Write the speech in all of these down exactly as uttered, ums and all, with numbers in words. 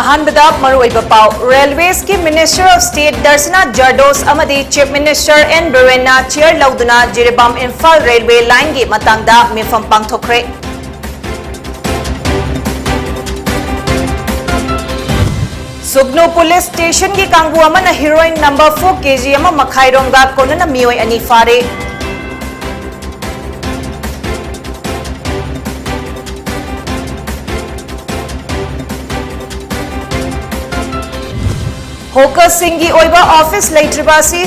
ꯑꯍꯥꯟꯕꯗ ꯃꯔꯨꯑꯣꯏꯕ ꯄꯥꯎ꯫ Railways ꯀꯤ Minister of State ꯗꯔꯁꯅꯥ ꯖꯔꯗꯣꯁ ꯑꯃꯗꯤ Chief Minister N ꯕꯤꯔꯦꯟꯅ chair ꯂꯧꯗꯨꯅ ꯖꯤꯔꯤꯕꯥꯝ ꯏꯝꯐꯥꯜ railway line ꯒꯤ ꯃꯇꯥꯡꯗ ꯃꯤꯐꯝ ꯄꯥꯡꯊꯣꯛꯈ꯭ꯔꯦ꯫ ꯁꯨꯒꯅꯨ police station ꯒꯤ ꯀꯥꯡꯕꯨ ꯑꯃꯅ heroin number four ꯀꯦꯖꯤ ꯑꯃ ꯃꯈꯥꯏ ꯔꯣꯝꯒ ꯀꯣꯟꯅꯅ ꯃꯤꯑꯣꯏ ꯑꯅꯤ ꯐꯥꯔꯦ꯫ Hawkers ꯁꯤꯡꯒꯤ ꯑꯣꯏꯕ office ꯂꯩꯇ꯭ꯔꯤꯕ ꯑꯁꯤ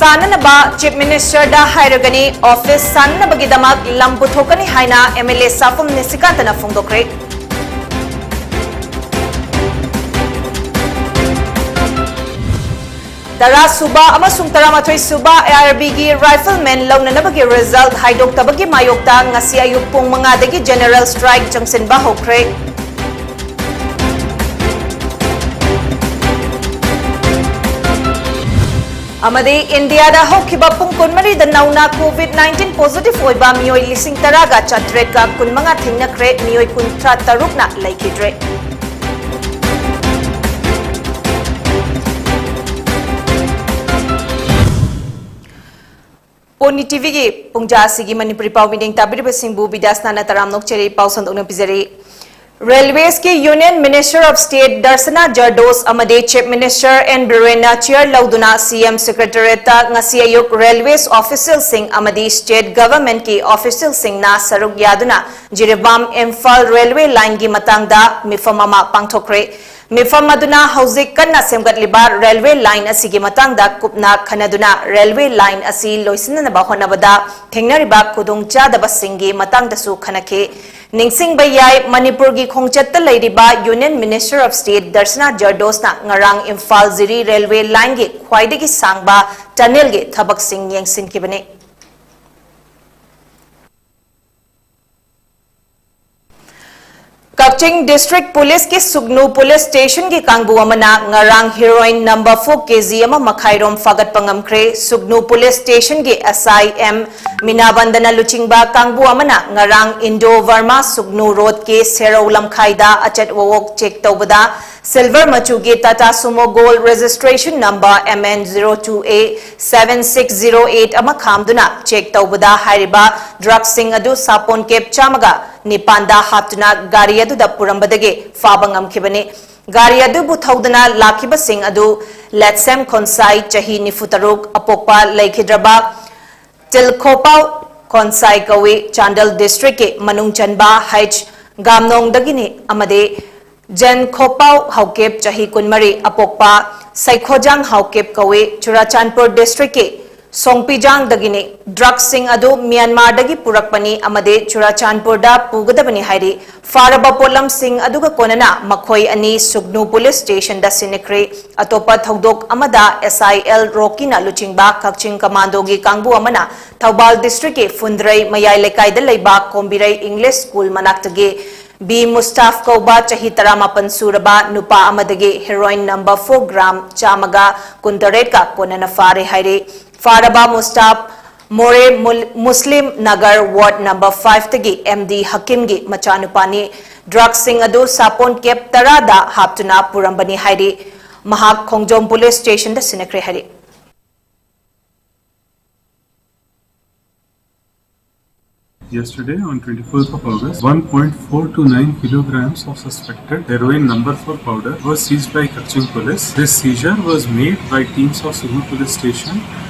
ꯁꯥꯟꯅꯅꯕ Chief Minister ꯗ ꯍꯥꯏꯔꯒꯅꯤ꯫ Office ꯁꯥꯟꯅꯅꯕꯒꯤꯗꯃꯛ ꯂꯝ ꯄꯨꯊꯣꯛꯀꯅꯤ ꯍꯥꯏꯅ M L A ꯁꯥꯐꯝ ꯅꯤꯁꯤꯀꯥꯟꯇꯅ ꯐꯣꯡꯗꯣꯛꯈ꯭ꯔꯦ꯫ ꯇꯔꯥ ꯁꯨꯕ ꯑꯃꯁꯨꯡ ꯇꯔꯥꯃꯥꯊꯣꯏ ꯁꯨꯕ I R B ꯒꯤ rifleman ꯂꯧꯅꯅꯕꯒꯤ result ꯍꯥꯏꯗꯣꯛꯇꯕꯒꯤ ꯃꯥꯌꯣꯛꯇ ꯉꯁꯤ ꯑꯌꯨꯛ ꯄꯨꯡ ꯃꯉꯥꯗꯒꯤ general strike ꯆꯪꯁꯤꯟꯕ ꯍꯧꯈ꯭ꯔꯦ꯫ ꯑꯃꯗꯤ ꯏꯟꯗꯤꯌꯥꯗ ꯍꯧꯈꯤꯕ ꯄꯨꯡ ꯀꯨꯟꯃꯔꯤꯗ ꯅꯧꯅ COVID nineteen positive ꯑꯣꯏꯕ ꯃꯤꯑꯣꯏ ꯂꯤꯁꯤꯡ ꯇꯔꯥꯒ ꯆꯥꯇ꯭ꯔꯦꯠꯀ ꯀꯨꯟꯃꯉꯥ ꯊꯦꯡꯅꯈ꯭ꯔꯦ, ꯃꯤꯑꯣꯏ ꯀꯨꯟꯊ꯭ꯔꯥ ꯇꯔꯨꯛꯅ ꯂꯩꯈꯤꯗ꯭ꯔꯦ꯫ ꯄꯣꯅꯤ ꯇꯤꯚꯤꯒꯤ ꯄꯨꯡꯖꯥ ꯑꯁꯤꯒꯤ ꯃꯅꯤꯄꯨꯔꯤ ꯄꯥꯎ ꯃꯤꯠꯌꯦꯡ ꯇꯥꯕꯤꯔꯤꯕꯁꯤꯡꯕꯨ ꯕꯤꯗ꯭ꯌꯥꯁꯅꯥꯅ ꯇꯔꯥꯝꯅ ꯑꯣꯛꯆꯔꯤ꯫ ꯄꯥꯎ ꯁꯟꯗꯣꯛꯅ ꯄꯤꯖꯔꯤ꯫ Railways ꯀꯤ Union Minister of State ꯗꯔꯁꯅꯥ ꯖꯔꯗꯣꯁ ꯑꯃꯗꯤ Chief Minister N ꯕꯤꯔꯦꯟꯅ chair ꯂꯧꯗꯨꯅ C M Secretariat ꯇ ꯉꯁꯤ ꯑꯌꯨꯛ railways official ꯁꯤꯡ ꯑꯃꯗꯤ state government ꯀꯤ official ꯁꯤꯡꯅ ꯁꯔꯨꯛ ꯌꯥꯗꯨꯅ ꯖꯤꯔꯤꯕꯥꯝ ꯏꯝꯐꯥꯜ railway line ꯒꯤ ꯃꯇꯥꯡꯗ ꯃꯤꯐꯝ ꯑꯃ ꯄꯥꯡꯊꯣꯛꯈ꯭ꯔꯦ꯫ ꯃꯤꯐꯝ ꯑꯗꯨꯅ ꯍꯧꯖꯤꯛ ꯀꯟꯅ ꯁꯦꯝꯒꯠꯂꯤꯕ railway line ꯑꯁꯤꯒꯤ ꯃꯇꯥꯡꯗ ꯀꯨꯞꯅ ꯈꯟꯅꯗꯨꯅ railway line ꯑꯁꯤ ꯂꯣꯏꯁꯤꯟꯅꯅꯕ ꯍꯣꯠꯅꯕꯗ ꯊꯦꯡꯅꯔꯤꯕ ꯈꯨꯗꯣꯡꯆꯥꯗꯕꯁꯤꯡꯒꯤ ꯃꯇꯥꯡꯗꯁꯨ ꯈꯟꯅꯈꯤ꯫ ꯅꯤꯡꯁꯤꯡꯕ ꯌꯥꯏ, ꯃꯅꯤꯄꯨꯔꯒꯤ ꯈꯣꯡꯆꯠꯇ ꯂꯩꯔꯤꯕ Union Minister of State ꯗꯔꯁꯅꯥ ꯖꯔꯗꯣꯁꯅ ꯉꯔꯥꯡ ꯏꯝꯐꯥꯜ ꯖꯤꯔꯤ railway line ꯒꯤ ꯈ꯭ꯋꯥꯏꯗꯒꯤ ꯁꯥꯡꯕ tunnel ꯒꯤ ꯊꯕꯛꯁꯤꯡ ꯌꯦꯡꯁꯤꯟꯈꯤꯕꯅꯤ꯫ ꯀꯛꯆꯤꯡ District Police ꯀꯤ ꯁꯨꯒꯅꯨ police station ꯒꯤ ꯀꯥꯡꯕꯨ ꯑꯃꯅ ꯉꯔꯥꯡ heroin number four ꯀꯦꯖꯤ ꯑꯃ ꯃꯈꯥꯏ ꯔꯣꯝ ꯐꯥꯒꯠꯄ ꯉꯝꯈ꯭ꯔꯦ꯫ ꯁꯨꯒꯅꯨ police station ꯒꯤ S I M ꯃꯤꯅꯥꯕꯟꯗꯅ ꯂꯨꯆꯤꯡꯕ ꯀꯥꯡꯕꯨ ꯑꯃꯅ ꯉꯔꯥꯡ ꯏꯟꯗꯣ ꯕꯔꯃꯥ ꯁꯨꯒꯅꯨ road ꯀꯤ ꯁꯦꯔꯧ ꯂꯝꯈꯥꯏꯗ ꯑꯆꯠ ꯑꯋꯣꯛ check ꯇꯧꯕꯗ Silver ꯃꯆꯨꯒꯤ Tata Sumo Gold registration number M N zero two A seven six zero eight ꯑꯃ ꯈꯥꯝꯗꯨꯅ check ꯇꯧꯕꯗ ꯍꯥꯏꯔꯤꯕ drugsꯁꯤꯡ ꯑꯗꯨ ꯁꯥꯄꯣꯟ case ꯆꯥꯝꯃꯒ ꯅꯤꯄꯥꯟꯗ ꯍꯥꯞꯇꯨꯅ ꯒꯥꯔꯤ ꯑꯗꯨꯗ ꯄꯨꯔꯝꯕꯗꯒꯤ ꯐꯥꯕ ꯉꯝꯈꯤꯕꯅꯤ꯫ ꯒꯥꯔꯤ ꯑꯗꯨꯕꯨ ꯊꯧꯗꯨꯅ ꯂꯥꯛꯈꯤꯕꯁꯤꯡ ꯑꯗꯨ ꯂꯦꯠꯁꯦꯝ ꯈꯣꯟꯁꯥꯏ, ꯆꯍꯤ ꯅꯤꯐꯨ ꯇꯔꯨꯛ, ꯑꯄꯣꯛꯄ ꯂꯩꯈꯤꯗ꯭ꯔꯕ ꯇꯤꯜꯈꯣꯄꯥꯎ ꯈꯣꯟꯁꯥꯏ ꯀꯧꯏ, ꯆꯥꯟꯗꯦꯜ districtꯀꯤ ꯃꯅꯨꯡ ꯆꯟꯕ ꯍꯩꯆ ꯒꯥꯝꯅꯣꯡꯗꯒꯤꯅꯤ ꯑꯃꯗꯤ ꯖꯦꯟꯈꯣꯄꯥꯎ ꯍꯥꯎꯀꯤꯞ, ꯆꯍꯤ ꯀꯨꯟꯃꯔꯤ, ꯑꯄꯣꯛꯄ ꯁꯩꯈꯣꯖꯥꯡ ꯍꯥꯎꯀꯤꯞ ꯀꯧꯏ, ꯆꯨꯔꯥꯆꯥꯟꯄꯨꯔ districtꯀꯤ ꯁꯣꯡꯄꯤꯖꯥꯡꯗꯒꯤꯅꯤ꯫ Drugsꯁꯤꯡ ꯑꯗꯨ ꯃ꯭ꯌꯥꯟꯃꯥꯔꯗꯒꯤ ꯄꯨꯔꯛꯄꯅꯤ ꯑꯃꯗꯤ ꯆꯨꯔꯥꯆꯥꯟꯄꯨꯔꯗ ꯄꯨꯒꯗꯕꯅꯤ ꯍꯥꯏꯔꯤ꯫ ꯐꯥꯔꯕ ꯄꯣꯠꯂꯝꯁꯤꯡ ꯑꯗꯨꯒ ꯀꯣꯟꯅꯅ ꯃꯈꯣꯏ ꯑꯅꯤ ꯁꯨꯒꯅꯨ police stationꯗ ꯁꯤꯟꯅꯈ꯭ꯔꯦ꯫ ꯑꯇꯣꯞꯄ ꯊꯧꯗꯣꯛ ꯑꯃꯗ S I L ꯔꯣꯀꯤꯅ ꯂꯨꯆꯤꯡꯕ ꯀꯛꯆꯤꯡ commandoꯒꯤ ꯀꯥꯡꯕꯨ ꯑꯃꯅ ꯊꯧꯕꯥꯜ districtꯀꯤ ꯐꯨꯟꯗ꯭ꯔꯩ ꯃꯌꯥꯏ ꯂꯩꯀꯥꯏꯗ ꯂꯩꯕ ꯀꯣꯝꯕꯤꯔꯩ English school ꯃꯅꯥꯛꯇꯒꯤ ꯕꯤ ꯃꯨꯁꯇꯥꯐ ꯀꯧꯕ ꯆꯍꯤ ꯇꯔꯥꯃꯥꯄꯟ ꯁꯨꯔꯕ ꯅꯨꯄꯥ ꯑꯃꯗꯒꯤ heroin number four gram ꯆꯥꯝꯃꯒ ꯀꯨꯟꯇꯔꯦꯠꯀ ꯀꯣꯟꯅꯅ ꯐꯥꯔꯦ ꯍꯥꯏꯔꯤ꯫ ꯐꯥꯔꯕ ꯃꯨꯁꯇꯥꯐ ꯃꯣꯔꯦ ꯃꯨꯜ-, ꯃꯨꯁꯂꯤꯝ Nagar ward number fiveꯇꯒꯤ M D ꯍꯀꯤꯝꯒꯤ ꯃꯆꯥꯅꯨꯄꯥꯅꯤ꯫ Drugsꯁꯤꯡ ꯑꯗꯨ ꯁꯥꯄꯣꯟ case ꯇꯔꯥꯗ ꯍꯥꯞꯇꯨꯅ ꯄꯨꯔꯝꯕꯅꯤ ꯍꯥꯏꯔꯤ꯫ ꯃꯍꯥꯛ ꯈꯣꯡꯖꯣꯝ police stationꯗ ꯁꯤꯟꯅꯈ꯭ꯔꯦ ꯍꯥꯏꯔꯤ꯫ Yesterday, on twenty-fourth of August, one point four two nine kilograms of suspected heroin number four powder was seized by Kakching police. This seizure was made by teams of Sugnu police station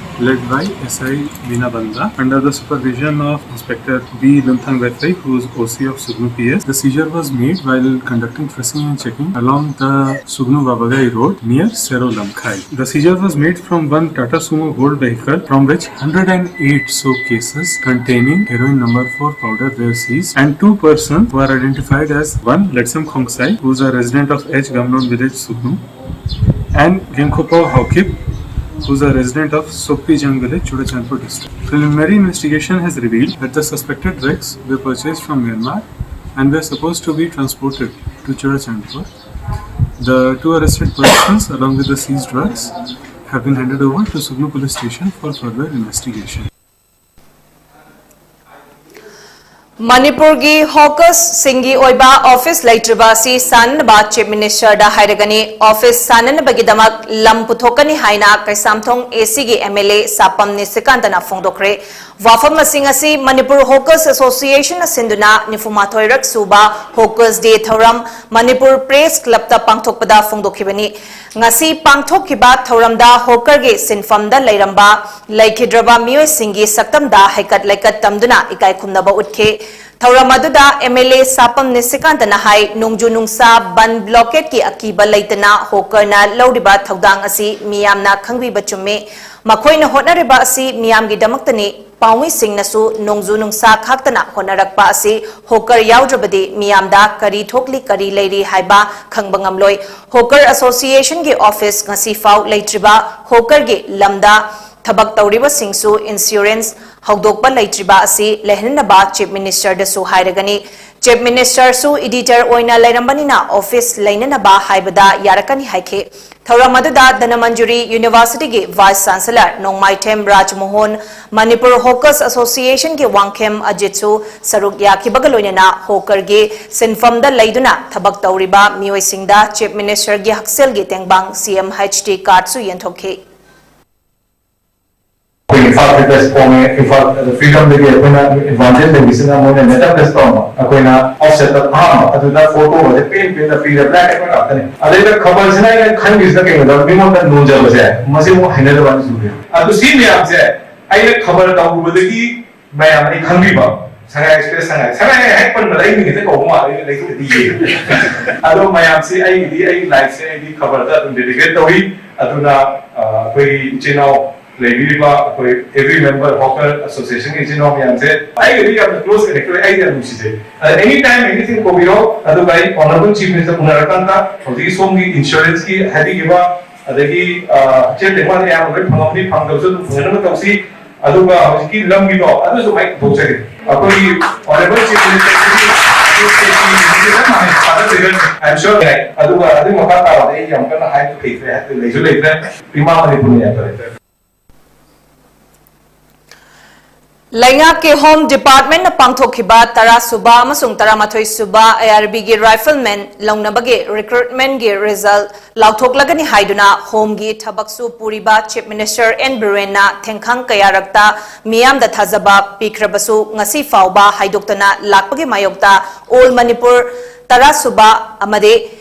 led by S I Meena Banda under the supervision of Inspector B Lumthang Wefei, who is O C of Sugnu P S. The seizure was made while conducting tracing and checking along the Sugnu Wabagai Road near Sero Lamkhai. The seizure was made from one Tata Sumo Gold vehicle, from which hundred and eight soap cases containing heroin number four powder were seized, and two persons who are identified as one Letsam Khongsai, who is a resident of H Gamnon village, Sugnu, and Genkhopao Haokip, who is a resident of Sopijang village, Churachandpur district. Preliminary investigation has revealed that the suspected drugs were purchased from Myanmar and were supposed to be transported to Churachandpur. The two arrested persons, along with the seized drugs, have been handed over to Sugnu police station for further investigation. ꯃꯅꯤꯄꯨꯔꯒꯤ ꯍꯣꯀꯔꯁꯁꯤꯡꯒꯤ ꯑꯣꯏꯕ office ꯂꯩꯇ꯭ꯔꯤꯕ ꯑꯁꯤ ꯁꯥꯟꯅꯅꯕ chief ꯃꯤꯅꯤꯁꯇꯔꯗ ꯍꯥꯏꯔꯒꯅꯤ꯫ Office ꯁꯥꯟꯅꯅꯕꯒꯤꯗꯃꯛ ꯂꯝ ꯄꯨꯊꯣꯛꯀꯅꯤ ꯍꯥꯏꯅ Keishamthong ꯑꯦꯁꯤꯒꯤ M L A ꯁꯥꯄꯝ ꯅꯤꯁꯤꯀꯥꯟꯇꯅ ꯐꯣꯡꯗꯣꯛꯈ꯭ꯔꯦ꯫ ꯋꯥꯐꯝ ꯑꯁꯤꯡ ꯑꯁꯤ ꯃꯅꯤꯄꯨꯔ ꯍꯣꯀꯔꯁ ꯑꯦꯁꯣꯁꯤꯌꯦꯁꯟꯅ ꯁꯤꯟꯗꯨꯅ ꯅꯤꯐꯨꯃꯥꯊꯣꯏꯔꯛ ꯁꯨꯕ ꯍꯣꯀꯔꯁ ꯗꯦ ꯊꯧꯔꯝ ꯃꯅꯤꯄꯨꯔ ꯄ꯭ꯔꯦꯁ ꯀ꯭ꯂꯕꯇ ꯄꯥꯡꯊꯣꯛꯄꯗ ꯐꯣꯡꯗꯣꯛꯈꯤꯕꯅꯤ꯫ ꯉꯁꯤ ꯄꯥꯡꯊꯣꯛꯈꯤꯕ ꯊꯧꯔꯝꯗ ꯍꯣꯀꯔꯒꯤ ꯁꯤꯟꯐꯝꯗ ꯂꯩꯔꯝꯕ ꯂꯩꯈꯤꯗ꯭ꯔꯕ ꯃꯤꯑꯣꯏꯁꯤꯡꯒꯤ ꯁꯛꯇꯝꯗ ꯍꯩꯀꯠ ꯂꯩꯀꯠ ꯇꯝꯗꯨꯅ ꯏꯀꯥꯏ ꯈꯨꯝꯅꯕ ꯎꯠꯈꯤ꯫ ꯊꯧꯔꯝ ꯑꯗꯨꯗ ꯑꯦꯝ ꯑꯦꯜ ꯑꯦ ꯁꯥꯄꯝ ꯅꯤꯁꯤꯀꯥꯟꯇꯅ ꯍꯥꯏ, ꯅꯣꯡꯖꯨ ꯅꯨꯡꯁꯥ ꯕꯟ ꯕ꯭ꯂꯣꯀꯦꯠꯀꯤ ꯑꯀꯤꯕ ꯂꯩꯇꯅ ꯍꯣꯀꯔꯅ ꯂꯧꯔꯤꯕ ꯊꯧꯗꯥꯡ ꯑꯁꯤ ꯃꯤꯌꯥꯝꯅ ꯈꯪꯕꯤꯕ ꯆꯨꯝꯃꯤ꯫ ꯃꯈꯣꯏꯅ ꯍꯣꯠꯅꯔꯤꯕ ꯑꯁꯤ ꯃꯤꯌꯥꯝꯒꯤꯗꯃꯛꯇꯅꯤ꯫ ꯄꯥꯎꯃꯤꯁꯤꯡꯅꯁꯨ ꯅꯣꯡꯖꯨ ꯅꯨꯡꯁꯥ ꯈꯥꯛꯇꯅ ꯍꯣꯠꯅꯔꯛꯄ ꯑꯁꯤ ꯍꯣꯀꯔ ꯌꯥꯎꯗ꯭ꯔꯕꯗꯤ ꯃꯤꯌꯥꯝꯗ ꯀꯔꯤ ꯊꯣꯛꯂꯤ, ꯀꯔꯤ ꯂꯩꯔꯤ ꯍꯥꯏꯕ ꯈꯪꯕ ꯉꯝꯂꯣꯏ꯫ ꯍꯣꯀꯔ ꯑꯦꯁꯣꯁꯤꯌꯦꯁꯟꯒꯤ ꯑꯣꯐꯤꯁ ꯉꯁꯤꯐꯥꯎ ꯂꯩꯇ꯭ꯔꯤꯕ, ꯍꯣꯀꯔꯒꯤ ꯂꯝꯗ ꯊꯕꯛ ꯇꯧꯔꯤꯕꯁꯤꯡꯁꯨ ꯏꯟꯁꯨꯔꯦꯟꯁ ꯍꯧꯗꯣꯛꯄ ꯂꯩꯇ꯭ꯔꯤꯕ ꯑꯁꯤ ꯂꯩꯍꯟꯅꯕ ꯆꯤꯐ ꯃꯤꯅꯤꯁꯇꯔꯗꯁꯨ ꯍꯥꯏꯔꯒꯅꯤ꯫ ꯆꯤꯐ ꯃꯤꯅꯤꯁꯇꯔꯁꯨ ꯏꯗꯤꯇꯔ ꯑꯣꯏꯅ ꯂꯩꯔꯝꯕꯅꯤꯅ ꯑꯣꯐꯤꯁ ꯂꯩꯅꯅꯕ ꯍꯥꯏꯕꯗ ꯌꯥꯔꯛꯀꯅꯤ ꯍꯥꯏꯈꯤ꯫ ꯊꯧꯔꯝ ꯑꯗꯨꯗ ꯙꯅꯃꯟꯖꯨꯔꯤ ꯌꯨꯅꯤꯚꯔꯁꯤꯇꯤꯒꯤ ꯚꯥꯏꯁ ꯆꯥꯟꯁꯦꯂꯔ ꯅꯣꯡꯃꯥꯏꯊꯦꯝ ꯔꯥꯖꯃꯣꯍꯟ, ꯃꯅꯤꯄꯨꯔ ꯍꯣꯀꯔꯁ ꯑꯦꯁꯣꯁꯤꯌꯦꯁꯟꯒꯤ ꯋꯥꯡꯈꯦꯝ ꯑꯖꯤꯠꯁꯨ ꯁꯔꯨꯛ ꯌꯥꯈꯤꯕꯒ ꯂꯣꯏꯅꯅ ꯍꯣꯀꯔꯒꯤ ꯁꯤꯟꯐꯝꯗ ꯂꯩꯗꯨꯅ ꯊꯕꯛ ꯇꯧꯔꯤꯕ ꯃꯤꯑꯣꯏꯁꯤꯡꯗ ꯆꯤꯐ ꯃꯤꯅꯤꯁꯇꯔꯒꯤ ꯍꯛꯁꯦꯜꯒꯤ ꯇꯦꯡꯕꯥꯡ ꯁꯤ ꯑꯦꯝ ꯍꯩꯆ ꯗꯤ ꯀꯥꯔꯗꯁꯨ ꯌꯦꯟꯊꯣꯛꯈꯤ꯫ ꯑꯩꯈꯣꯏ ꯏꯝꯐꯥꯜ ꯐꯤꯠꯅꯦꯁ ꯐꯣꯡꯉꯦ꯫ ꯏꯝꯐꯥꯜ, ꯑꯗ, ꯐ꯭ꯔꯤꯗꯝꯗꯒꯤ ꯑꯩꯈꯣꯏꯅ ꯑꯦꯗꯚꯥꯟꯇꯦꯖ ꯂꯩꯕꯁꯤꯅ ꯃꯣꯏꯅ ꯃꯦꯇꯥ ꯄ꯭ꯂꯦꯁ ꯇꯧꯔꯝꯕ, ꯑꯩꯈꯣꯏꯅ ꯑꯣꯐꯁꯦꯠꯇ ꯑꯍꯥꯟꯕ ꯑꯗꯨꯗ ꯐꯣꯇꯣꯒꯁꯦ ꯄꯦꯟ ꯄꯦꯟꯗ ꯄꯤꯔꯦ, ꯕ꯭ꯂꯦꯛ ꯑꯦꯟ ꯋꯥꯏꯠ ꯉꯥꯛꯇꯅꯤ꯫ ꯑꯗꯩꯗ ꯈꯕꯔꯁꯤꯅ ꯑꯩꯅ ꯈꯟꯈꯤꯁꯤꯅ ꯀꯩꯅꯣꯗ ꯃꯤꯉꯣꯟꯗ ꯅꯣꯟꯖꯕꯁꯦ ꯃꯁꯤ ꯑꯃꯨꯛ ꯍꯩꯅꯗꯕ ꯑꯅꯤ ꯁꯨꯔꯦ꯫ ꯑꯗꯨ ꯁꯤ ꯃꯌꯥꯝꯁꯦ ꯑꯩꯅ ꯈꯕꯔ ꯇꯧꯔꯨꯕꯗꯒꯤ ꯃꯌꯥꯝ ꯑꯩ ꯈꯪꯕꯤꯕ, ꯁꯉꯥꯏ ꯑꯦꯛꯁꯄ꯭ꯔꯦꯁ, ꯁꯉꯥꯏ, ꯁꯉꯥꯏ ꯍꯦꯛ ꯄꯟꯕꯗ ꯑꯩ ꯃꯤꯡ ꯍꯦꯛꯇ ꯀꯧꯕ ꯃꯥꯜꯂꯦ, ꯑꯩꯅ ꯂꯩꯊꯣꯛꯑꯗꯤ ꯌꯦꯡꯉꯦ꯫ ꯑꯗꯣ ꯃꯌꯥꯝꯁꯤ ꯑꯩꯒꯤꯗꯤ, ꯑꯩꯒꯤ ꯂꯥꯏꯐꯁꯦ ꯑꯩꯗꯤ ꯈꯕꯔꯗ ꯑꯗꯨꯝ ꯗꯦꯗꯤꯀꯦꯠ ꯇꯧꯏ꯫ ꯑꯗꯨꯅ, ꯑ, ꯑꯩꯈꯣꯏ ꯏꯆꯤꯟ ꯏꯅꯥꯎ ꯂꯩꯕꯤꯔꯤꯕ ꯑꯩꯈꯣꯏ ꯑꯦꯚ꯭ꯔꯤ ꯃꯦꯝꯕꯔ ꯍꯣꯀꯔ ꯑꯦꯁꯣꯁꯤꯌꯦꯁꯟꯒꯤ ꯏꯆꯤꯟ ꯏꯅꯥꯎ ꯃꯌꯥꯝꯁꯦ ꯑꯩꯒꯗꯤ ꯌꯥꯝꯅ ꯀ꯭ꯂꯣꯁ ꯀꯅꯦꯛ ꯇꯧꯏ, ꯑꯩ ꯌꯥꯝ ꯅꯨꯡꯁꯤꯖꯩ꯫ ꯑꯗ ꯑꯦꯅꯤ ꯇꯥꯏꯝ ꯑꯦꯅꯤꯊꯤꯡ ꯀꯧꯕꯤꯔꯣ꯫ ꯑꯗꯨꯒ ꯑꯩ ꯑꯣꯅꯔꯦꯕꯜ ꯆꯤꯐ ꯃꯤꯅꯤꯁꯇꯔ ꯎꯅꯔꯀꯥꯟꯗ ꯍꯧꯖꯤꯛꯀꯤ ꯁꯣꯝꯒꯤ ꯏꯟꯁꯨꯔꯦꯟꯁꯀꯤ ꯍꯥꯏꯕꯤꯈꯤꯕ, ꯑꯗꯒꯤ, ꯑ, ꯍꯛꯁꯦꯜ ꯇꯦꯡꯕꯥꯡꯗꯤ ꯑꯌꯥꯝꯕ ꯂꯣꯏ ꯐꯪꯉꯝꯅꯤ, ꯐꯪꯗꯕꯁꯨ ꯑꯗꯨꯝ ꯐꯪꯅꯅꯕ ꯇꯧꯁꯤ꯫ ꯑꯗꯨꯒ ꯍꯧꯖꯤꯛꯀꯤ ꯂꯝꯒꯤꯗꯣ ꯑꯗꯨꯁꯨ ꯑꯩ ꯄꯨꯊꯣꯛꯆꯒꯦ꯫ ꯑꯩꯈꯣꯏꯒꯤ ꯑꯣꯅꯔꯦꯕꯜ ꯆꯤꯐ ꯃꯤꯅꯤꯁꯇꯔ, ꯑꯩ ꯑꯦꯝ ꯁꯤ ꯑꯦ ꯄꯤ ꯃꯤꯅꯤꯁꯇꯔ ꯆꯞ ꯃꯥꯟꯅꯩ, ꯊꯥꯖꯗ꯭ꯔꯒꯁꯨ꯫ ꯑꯥꯏ ꯑꯦꯝ ꯁꯤꯌꯣꯔ꯫ ꯑꯗꯨꯒ ꯑꯗꯨꯒꯤ ꯃꯈꯥ ꯇꯥꯕꯗꯤ ꯑꯩ ꯌꯥꯝ ꯀꯟꯅ ꯍꯥꯏꯕ ꯍꯩꯇ꯭ꯔꯦ, ꯍꯥꯏꯕꯗꯤ ꯂꯩꯁꯨ ꯂꯩꯇ꯭ꯔꯦ꯫ ꯏꯃꯥ ꯃꯅꯤꯄꯨꯔꯅ ꯌꯥꯝ ꯐꯔꯦ꯫ ꯂꯩꯉꯥꯛꯀꯤ Home Department ꯅ ꯄꯥꯡꯊꯣꯛꯈꯤꯕ ꯇꯔꯥ ꯁꯨꯕ ꯑꯃꯁꯨꯡ ꯇꯔꯥꯃꯥꯊꯣꯏ ꯁꯨꯕ I R B ꯒꯤ rifleman ꯂꯧꯅꯕꯒꯤ recruitment ꯒꯤ result ꯂꯥꯎꯊꯣꯛꯂꯒꯅꯤ ꯍꯥꯏꯗꯨꯅ Home ꯒꯤ ꯊꯕꯛꯁꯨ ꯄꯨꯔꯤꯕ Chief Minister N ꯕꯤꯔꯦꯟꯅ ꯊꯦꯡꯈꯥꯡ ꯀꯌꯥꯔꯛꯇ ꯃꯤꯌꯥꯝꯗ ꯊꯥꯖꯕ ꯄꯤꯈ꯭ꯔꯕꯁꯨ ꯉꯁꯤ ꯐꯥꯎꯕ ꯍꯥꯏꯗꯣꯛꯇꯅ ꯂꯥꯛꯄꯒꯤ ꯃꯥꯌꯣꯛꯇ All ꯃꯅꯤꯄꯨꯔ ꯇꯔꯥ ꯁꯨꯕ ꯑꯃꯗꯤ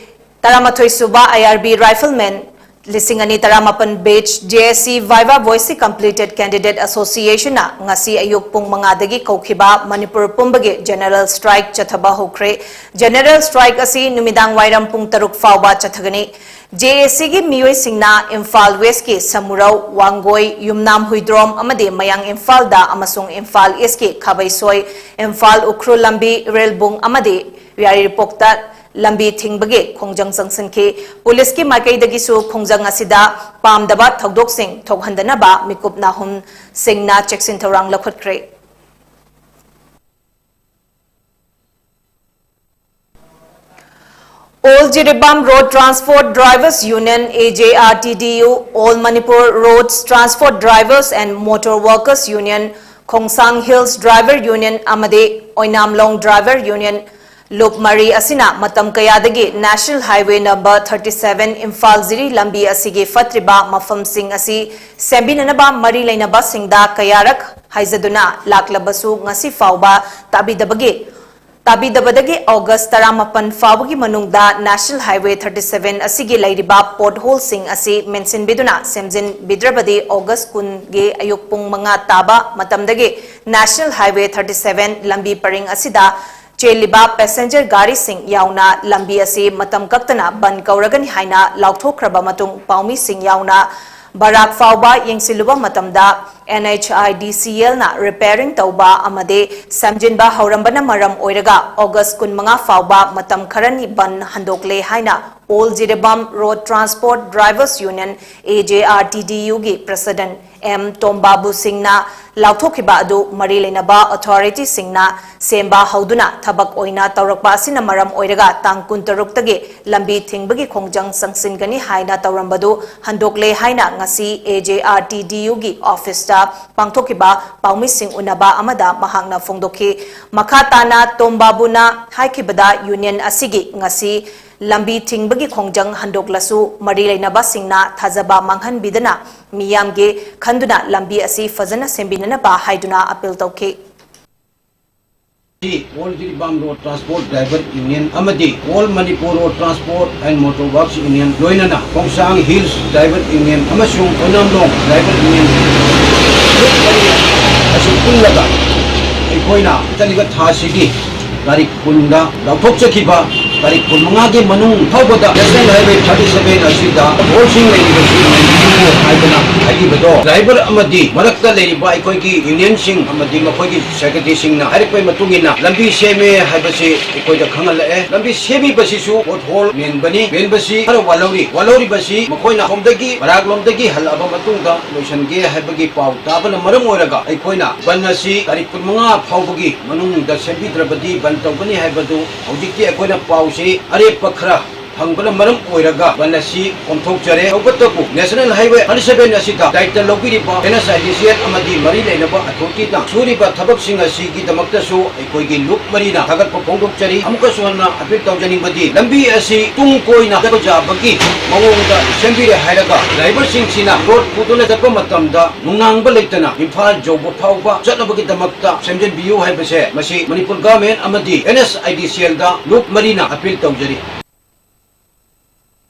ꯇꯔꯥꯃꯥꯊꯣꯏ ꯁꯨꯕ I R B rifleman ꯂꯤꯁꯤꯡ ꯑꯅꯤ ꯇꯔꯥꯃꯥꯄꯟ batch J S C Viva Voice Completed Candidate Association ꯅ ꯉꯁꯤ ꯑꯌꯨꯛ ꯄꯨꯡ ꯃꯉꯥꯗꯒꯤ ꯀꯧꯈꯤꯕ ꯃꯅꯤꯄꯨꯔ ꯄꯨꯝꯕꯒꯤ general strike ꯆꯠꯊꯕ ꯍꯧꯈ꯭ꯔꯦ꯫ General strike ꯑꯁꯤ ꯅꯨꯃꯤꯗꯥꯡ ꯋꯥꯏꯔꯝ ꯄꯨꯡ ꯇꯔꯨꯛ ꯐꯥꯎꯕ ꯆꯠꯊꯒꯅꯤ꯫ J S C ꯒꯤ ꯃꯤꯑꯣꯏꯁꯤꯡꯅ ꯏꯝꯐꯥꯜ West ꯀꯤ ꯁꯃꯨꯔꯧ, ꯋꯥꯡꯒꯣꯏ, ꯌꯨꯝꯅꯥꯝ ꯍꯨꯏꯗ꯭ꯔꯣꯝ ꯑꯃꯗꯤ ꯃꯌꯥꯡ ꯏꯝꯐꯥꯜꯗ ꯑꯃꯁꯨꯡ ꯏꯝꯐꯥꯜ East ꯀꯤ ꯈꯥꯕꯩꯁꯣꯏ, ꯏꯝꯐꯥꯜ ꯎꯈ꯭ꯔꯨꯜ ꯂꯝꯕꯤ, ꯏꯔꯦꯜꯕꯨꯡ ꯑꯃꯗꯤ ꯌꯥꯏꯔꯤꯄꯣꯛꯇ ꯂꯝꯕꯤ ꯊꯤꯡꯕꯒꯤ ꯈꯣꯡꯖꯪ ꯆꯪꯁꯤꯟꯈꯤ꯫ ꯄꯨꯂꯤꯁꯀꯤ ꯃꯥꯏꯀꯩꯗꯒꯤꯁꯨ ꯈꯣꯡꯖꯪ ꯑꯁꯤꯗ ꯄꯥꯝꯗꯕ ꯊꯧꯗꯣꯛꯁꯤꯡ ꯊꯣꯛꯍꯟꯗꯅꯕ ꯃꯤꯀꯨꯞ ꯅꯥꯍꯨꯝꯁꯤꯡꯅ ꯆꯦꯛꯁꯤꯟ ꯊꯧꯔꯥꯡ ꯂꯧꯈꯠꯈ꯭ꯔꯦ꯫ All Jiribam Road Transport Drivers Union, A J R T D U, All Manipur Roads Transport Drivers and Motor Workers Union, Khongsang Hills Driver Union ꯑꯃꯗꯤ ꯑꯣꯏꯅꯥꯝꯂꯣꯡ Driver Union ꯂꯨꯞ ꯃꯔꯤ ꯑꯁꯤꯅ ꯃꯇꯝ ꯀꯌꯥꯗꯒꯤ National Highway number thirty seven Imphal ꯖꯤꯔꯤ ꯂꯝꯕꯤ ꯑꯁꯤꯒꯤ ꯐꯠꯇ꯭ꯔꯤꯕ ꯃꯐꯝꯁꯤꯡ ꯑꯁꯤ ꯁꯦꯝꯕꯤꯅꯅꯕ ꯃꯔꯤ ꯂꯩꯅꯕꯁꯤꯡꯗ ꯀꯌꯥꯔꯛ ꯍꯥꯏꯖꯗꯨꯅ ꯂꯥꯛꯂꯕꯁꯨ ꯉꯁꯤ ꯐꯥꯎꯕ ꯇꯥꯕꯤꯗꯕꯒꯤ ꯇꯥꯕꯤꯗꯕꯗꯒꯤ August ꯇꯔꯥꯃꯥꯄꯟ ꯐꯥꯎꯕꯒꯤ ꯃꯅꯨꯡꯗ National Highway thirty seven ꯑꯁꯤꯒꯤ ꯂꯩꯔꯤꯕ pothole ꯁꯤꯡ ꯑꯁꯤ ꯃꯦꯟꯁꯤꯟꯕꯤꯗꯨꯅ ꯁꯦꯝꯖꯤꯟꯕꯤꯗ꯭ꯔꯕꯗꯤ August ꯀꯨꯟꯒꯤ ꯑꯌꯨꯛ ꯄꯨꯡ ꯃꯉꯥ ꯇꯥꯕ ꯃꯇꯝꯗꯒꯤ National Highway thirty seven ꯂꯝꯕꯤ ꯄꯔꯤꯡ ꯑꯁꯤꯗ ꯆꯦꯜꯂꯤꯕ passenger ꯒꯥꯔꯤꯁꯤꯡ ꯌꯥꯎꯅ ꯂꯝꯕꯤ ꯑꯁꯤ ꯃꯇꯝ ꯀꯛꯇꯅ ꯕꯟ ꯀꯧꯔꯒꯅꯤ ꯍꯥꯏꯅ ꯂꯥꯎꯊꯣꯛꯈ꯭ꯔꯕ ꯃꯇꯨꯡ ꯄꯥꯎꯃꯤꯁꯤꯡ ꯌꯥꯎꯅ ꯕꯔꯥꯛ ꯐꯥꯎꯕ ꯌꯦꯡꯁꯤꯜꯂꯨꯕ ꯃꯇꯝꯗ N H I D C L ꯅ repairing ꯇꯧꯕ ꯑꯃꯗꯤ ꯁꯦꯝꯖꯤꯟꯕ ꯍꯧꯔꯝꯕꯅ ꯃꯔꯝ ꯑꯣꯏꯔꯒ August ꯀꯨꯟꯃꯉꯥ ꯐꯥꯎꯕ ꯃꯇꯝ ꯈꯔꯅꯤ ꯕꯟ ꯍꯟꯗꯣꯛꯂꯦ ꯍꯥꯏꯅ All Jiribam Road Transport Drivers Union, A J R T D U ꯒꯤ President ꯑꯦꯝ ꯇꯣꯝꯕꯥꯕꯨ ꯁꯤꯡꯅ ꯂꯥꯎꯊꯣꯛꯈꯤꯕ ꯑꯗꯨ ꯃꯔꯤ ꯂꯩꯅꯕ ꯑꯣꯊꯣꯔꯤꯇꯤꯁꯤꯡꯅ ꯁꯦꯝꯕ ꯍꯧꯗꯨꯅ ꯊꯕꯛ ꯑꯣꯏꯅ ꯇꯧꯔꯛꯄ ꯑꯁꯤꯅ ꯃꯔꯝ ꯑꯣꯏꯔꯒ ꯇꯥꯡ ꯀꯨꯟꯇꯔꯨꯛꯇꯒꯤ ꯂꯝꯕꯤ ꯊꯤꯡꯕꯒꯤ ꯈꯣꯡꯖꯪ ꯆꯪꯁꯤꯟꯒꯅꯤ ꯍꯥꯏꯅ ꯇꯧꯔꯝꯕꯗꯨ ꯍꯟꯗꯣꯛꯂꯦ ꯍꯥꯏꯅ ꯉꯁꯤ ꯑꯦ ꯖꯦ ꯑꯥꯔ ꯇꯤ ꯗꯤ ꯌꯨꯒꯤ ꯑꯣꯐꯤꯁꯇ ꯄꯥꯡꯊꯣꯛꯈꯤꯕ ꯄꯥꯎꯃꯤꯁꯤꯡ ꯎꯅꯕ ꯑꯃꯗ ꯃꯍꯥꯛꯅ ꯐꯣꯡꯗꯣꯛꯈꯤ꯫ ꯃꯈꯥ ꯇꯥꯅ ꯇꯣꯝꯕꯥꯕꯨꯅ ꯍꯥꯏꯈꯤꯕꯗ ꯌꯨꯅꯤꯌꯟ ꯑꯁꯤꯒꯤ ꯉꯁꯤ ꯂꯝꯕꯤ ꯊꯤꯡꯕꯒꯤ ꯈꯣꯡꯖꯪ ꯍꯟꯗꯣꯛꯂꯁꯨ ꯃꯔꯤ ꯂꯩꯅꯕꯁꯤꯡꯅ ꯊꯥꯖꯕ ꯃꯥꯡꯍꯟꯕꯤꯗꯅ ꯃꯤꯌꯥꯝꯒꯤ ꯈꯟꯗꯨꯅ ꯂꯝꯕꯤ ꯑꯁꯤ ꯐꯖꯅ ꯁꯦꯝꯕꯤꯅꯅꯕ ꯍꯥꯏꯗꯨꯅ ꯑꯄꯤꯜ ꯇꯧꯈꯤ꯫ All Jiribam road transport driver union ꯑꯃꯗꯤ all Manipur road transport and motor workers ꯌꯨꯅꯤꯌꯟ, ꯂꯣꯏꯅꯅ ꯈꯣꯡꯁꯥꯡ ꯍꯤꯜꯁ ꯗ꯭ꯔꯥꯏꯚꯔ ꯌꯨꯅꯤꯌꯟ ꯑꯃꯁꯨꯡ ꯑꯣꯏꯅꯥꯝꯂꯣꯡ ꯗ꯭ꯔꯥꯏꯚꯔ ꯌꯨꯅꯤꯌꯟ ꯑꯁꯤ ꯄꯨꯜꯂꯒ ꯑꯩꯈꯣꯏꯅ ꯆꯠꯂꯤꯕ ꯊꯥꯁꯤꯒꯤ ꯇꯥꯔꯤꯛ ꯀꯨꯟꯗ ꯂꯥꯎꯊꯣꯛꯆꯈꯤꯕ ꯇꯥꯔꯤꯛ ꯀꯨꯟꯃꯉꯥꯒꯤ ꯃꯅꯨꯡ ꯐꯥꯎꯕꯗ ꯅꯦꯁꯅꯦꯜ ꯍꯥꯏꯋꯦ ꯊꯥꯔꯇꯤ ꯁꯚꯦꯟ ꯑꯁꯤꯗ ꯄꯣꯠꯍꯣꯜꯁꯤꯡ ꯂꯩꯔꯤꯕꯁꯤ ꯃꯦꯟꯕꯤꯌꯨ ꯍꯥꯏꯗꯅ ꯍꯥꯏꯈꯤꯕꯗꯣ, ꯗ꯭ꯔꯥꯏꯚꯔ ꯑꯃꯗꯤ ꯃꯔꯛꯇ ꯂꯩꯔꯤꯕ ꯑꯩꯈꯣꯏꯒꯤ ꯌꯨꯅꯤꯌꯟꯁꯤꯡ ꯑꯃꯗꯤ ꯃꯈꯣꯏꯒꯤ ꯁꯦꯀ꯭ꯔꯦꯇꯔꯤꯁꯤꯡꯅ ꯍꯥꯏꯔꯛꯄꯒꯤ ꯃꯇꯨꯡ ꯏꯟꯅ ꯂꯝꯕꯤ ꯁꯦꯝꯃꯦ ꯍꯥꯏꯕꯁꯤ ꯑꯩꯈꯣꯏꯗ ꯈꯪꯍꯜꯂꯛꯑꯦ꯫ ꯂꯝꯕꯤ ꯁꯦꯝꯃꯤꯕꯁꯤꯁꯨ ꯄꯣꯠꯍꯣꯜ ꯃꯦꯟꯕꯅꯤ꯫ ꯃꯦꯟꯕꯁꯤ ꯈꯔ ꯋꯥꯠꯍꯧꯔꯤ꯫ ꯋꯥꯠꯍꯧꯔꯤꯕꯁꯤ ꯃꯈꯣꯏꯅ ꯁꯣꯝꯗꯒꯤ ꯕꯔꯥꯛꯂꯣꯝꯗꯒꯤ ꯍꯜꯂꯛꯑꯕ ꯃꯇꯨꯡꯗ ꯂꯣꯏꯁꯤꯟꯒꯦ ꯍꯥꯏꯕꯒꯤ ꯄꯥꯎ ꯇꯥꯕꯅ ꯃꯔꯝ ꯑꯣꯏꯔꯒ ꯑꯩꯈꯣꯏꯅ ꯕꯟ ꯑꯁꯤ ꯇꯥꯔꯤꯛ ꯀꯨꯟꯃꯉꯥ ꯐꯥꯎꯕꯒꯤ ꯃꯅꯨꯡꯗ ꯁꯦꯝꯕꯤꯗ꯭ꯔꯕꯗꯤ ꯕꯟ ꯇꯧꯒꯅꯤ ꯍꯥꯏꯕꯗꯨ ꯍꯧꯖꯤꯛꯇꯤ ꯑꯩꯈꯣꯏꯅ ꯄꯥꯎꯁꯤ ꯑꯔꯦꯞꯄ ꯈꯔ ꯐꯪꯕꯅ ꯃꯔꯝ ꯑꯣꯏꯔꯒ ꯕꯟ ꯑꯁꯤ ꯀꯣꯝꯊꯣꯛꯆꯔꯦ꯫ ꯇꯧꯕꯇꯕꯨ ꯅꯦꯁꯅꯦꯜ ꯍꯥꯏꯋꯦ ꯊꯥꯔꯇꯤ ꯁꯚꯦꯟ ꯑꯁꯤꯗ ꯗꯥꯏꯇ ꯂꯧꯕꯤꯔꯤꯕ and S I D C L ꯑꯃꯗꯤ ꯃꯔꯤ ꯂꯩꯅꯕ ꯑꯊꯣꯔꯤꯇꯤꯅ ꯁꯨꯔꯤꯕ ꯊꯕꯛꯁꯤꯡ ꯑꯁꯤꯒꯤꯗꯃꯛꯇꯁꯨ ꯑꯩꯈꯣꯏꯒꯤ ꯂꯨꯞ ꯃꯔꯤꯅ ꯊꯥꯒꯠꯄ ꯐꯣꯡꯗꯣꯛꯆꯔꯤ꯫ ꯑꯃꯨꯛꯀꯁꯨ ꯍꯟꯅ ꯑꯄꯤꯜ ꯇꯧꯖꯅꯤꯡꯕꯗꯤ ꯂꯝꯕꯤ ꯑꯁꯤ ꯇꯨꯡ ꯀꯣꯏꯅ ꯆꯠꯄ ꯌꯥꯕꯒꯤ ꯃꯑꯣꯡꯗ ꯁꯦꯝꯕꯤꯔꯦ ꯍꯥꯏꯔꯒ ꯗ꯭ꯔꯥꯏꯚꯔꯁꯤꯡꯁꯤꯅ ꯔꯣꯗ ꯄꯨꯗꯨꯅ ꯆꯠꯄ ꯃꯇꯝꯗ ꯅꯨꯡꯅꯥꯡꯕ ꯂꯩꯇꯅ ꯏꯝꯐꯥꯜ ꯌꯧꯕ ꯐꯥꯎꯕ ꯆꯠꯅꯕꯒꯤꯗꯃꯛꯇ ꯁꯦꯝꯖꯤꯟꯕꯤꯌꯨ ꯍꯥꯏꯕꯁꯦ ꯃꯁꯤ ꯃꯅꯤꯄꯨꯔ ꯒꯚꯔꯟꯃꯦꯟꯠ ꯑꯃꯗꯤ ꯑꯦꯟ ꯑꯦꯁ ꯑꯥꯏ ꯗꯤ ꯁꯤ ꯑꯦꯜꯗ ꯂꯨꯞ ꯃꯔꯤꯅ ꯑꯄꯤꯜ ꯇꯧꯖꯔꯤ꯫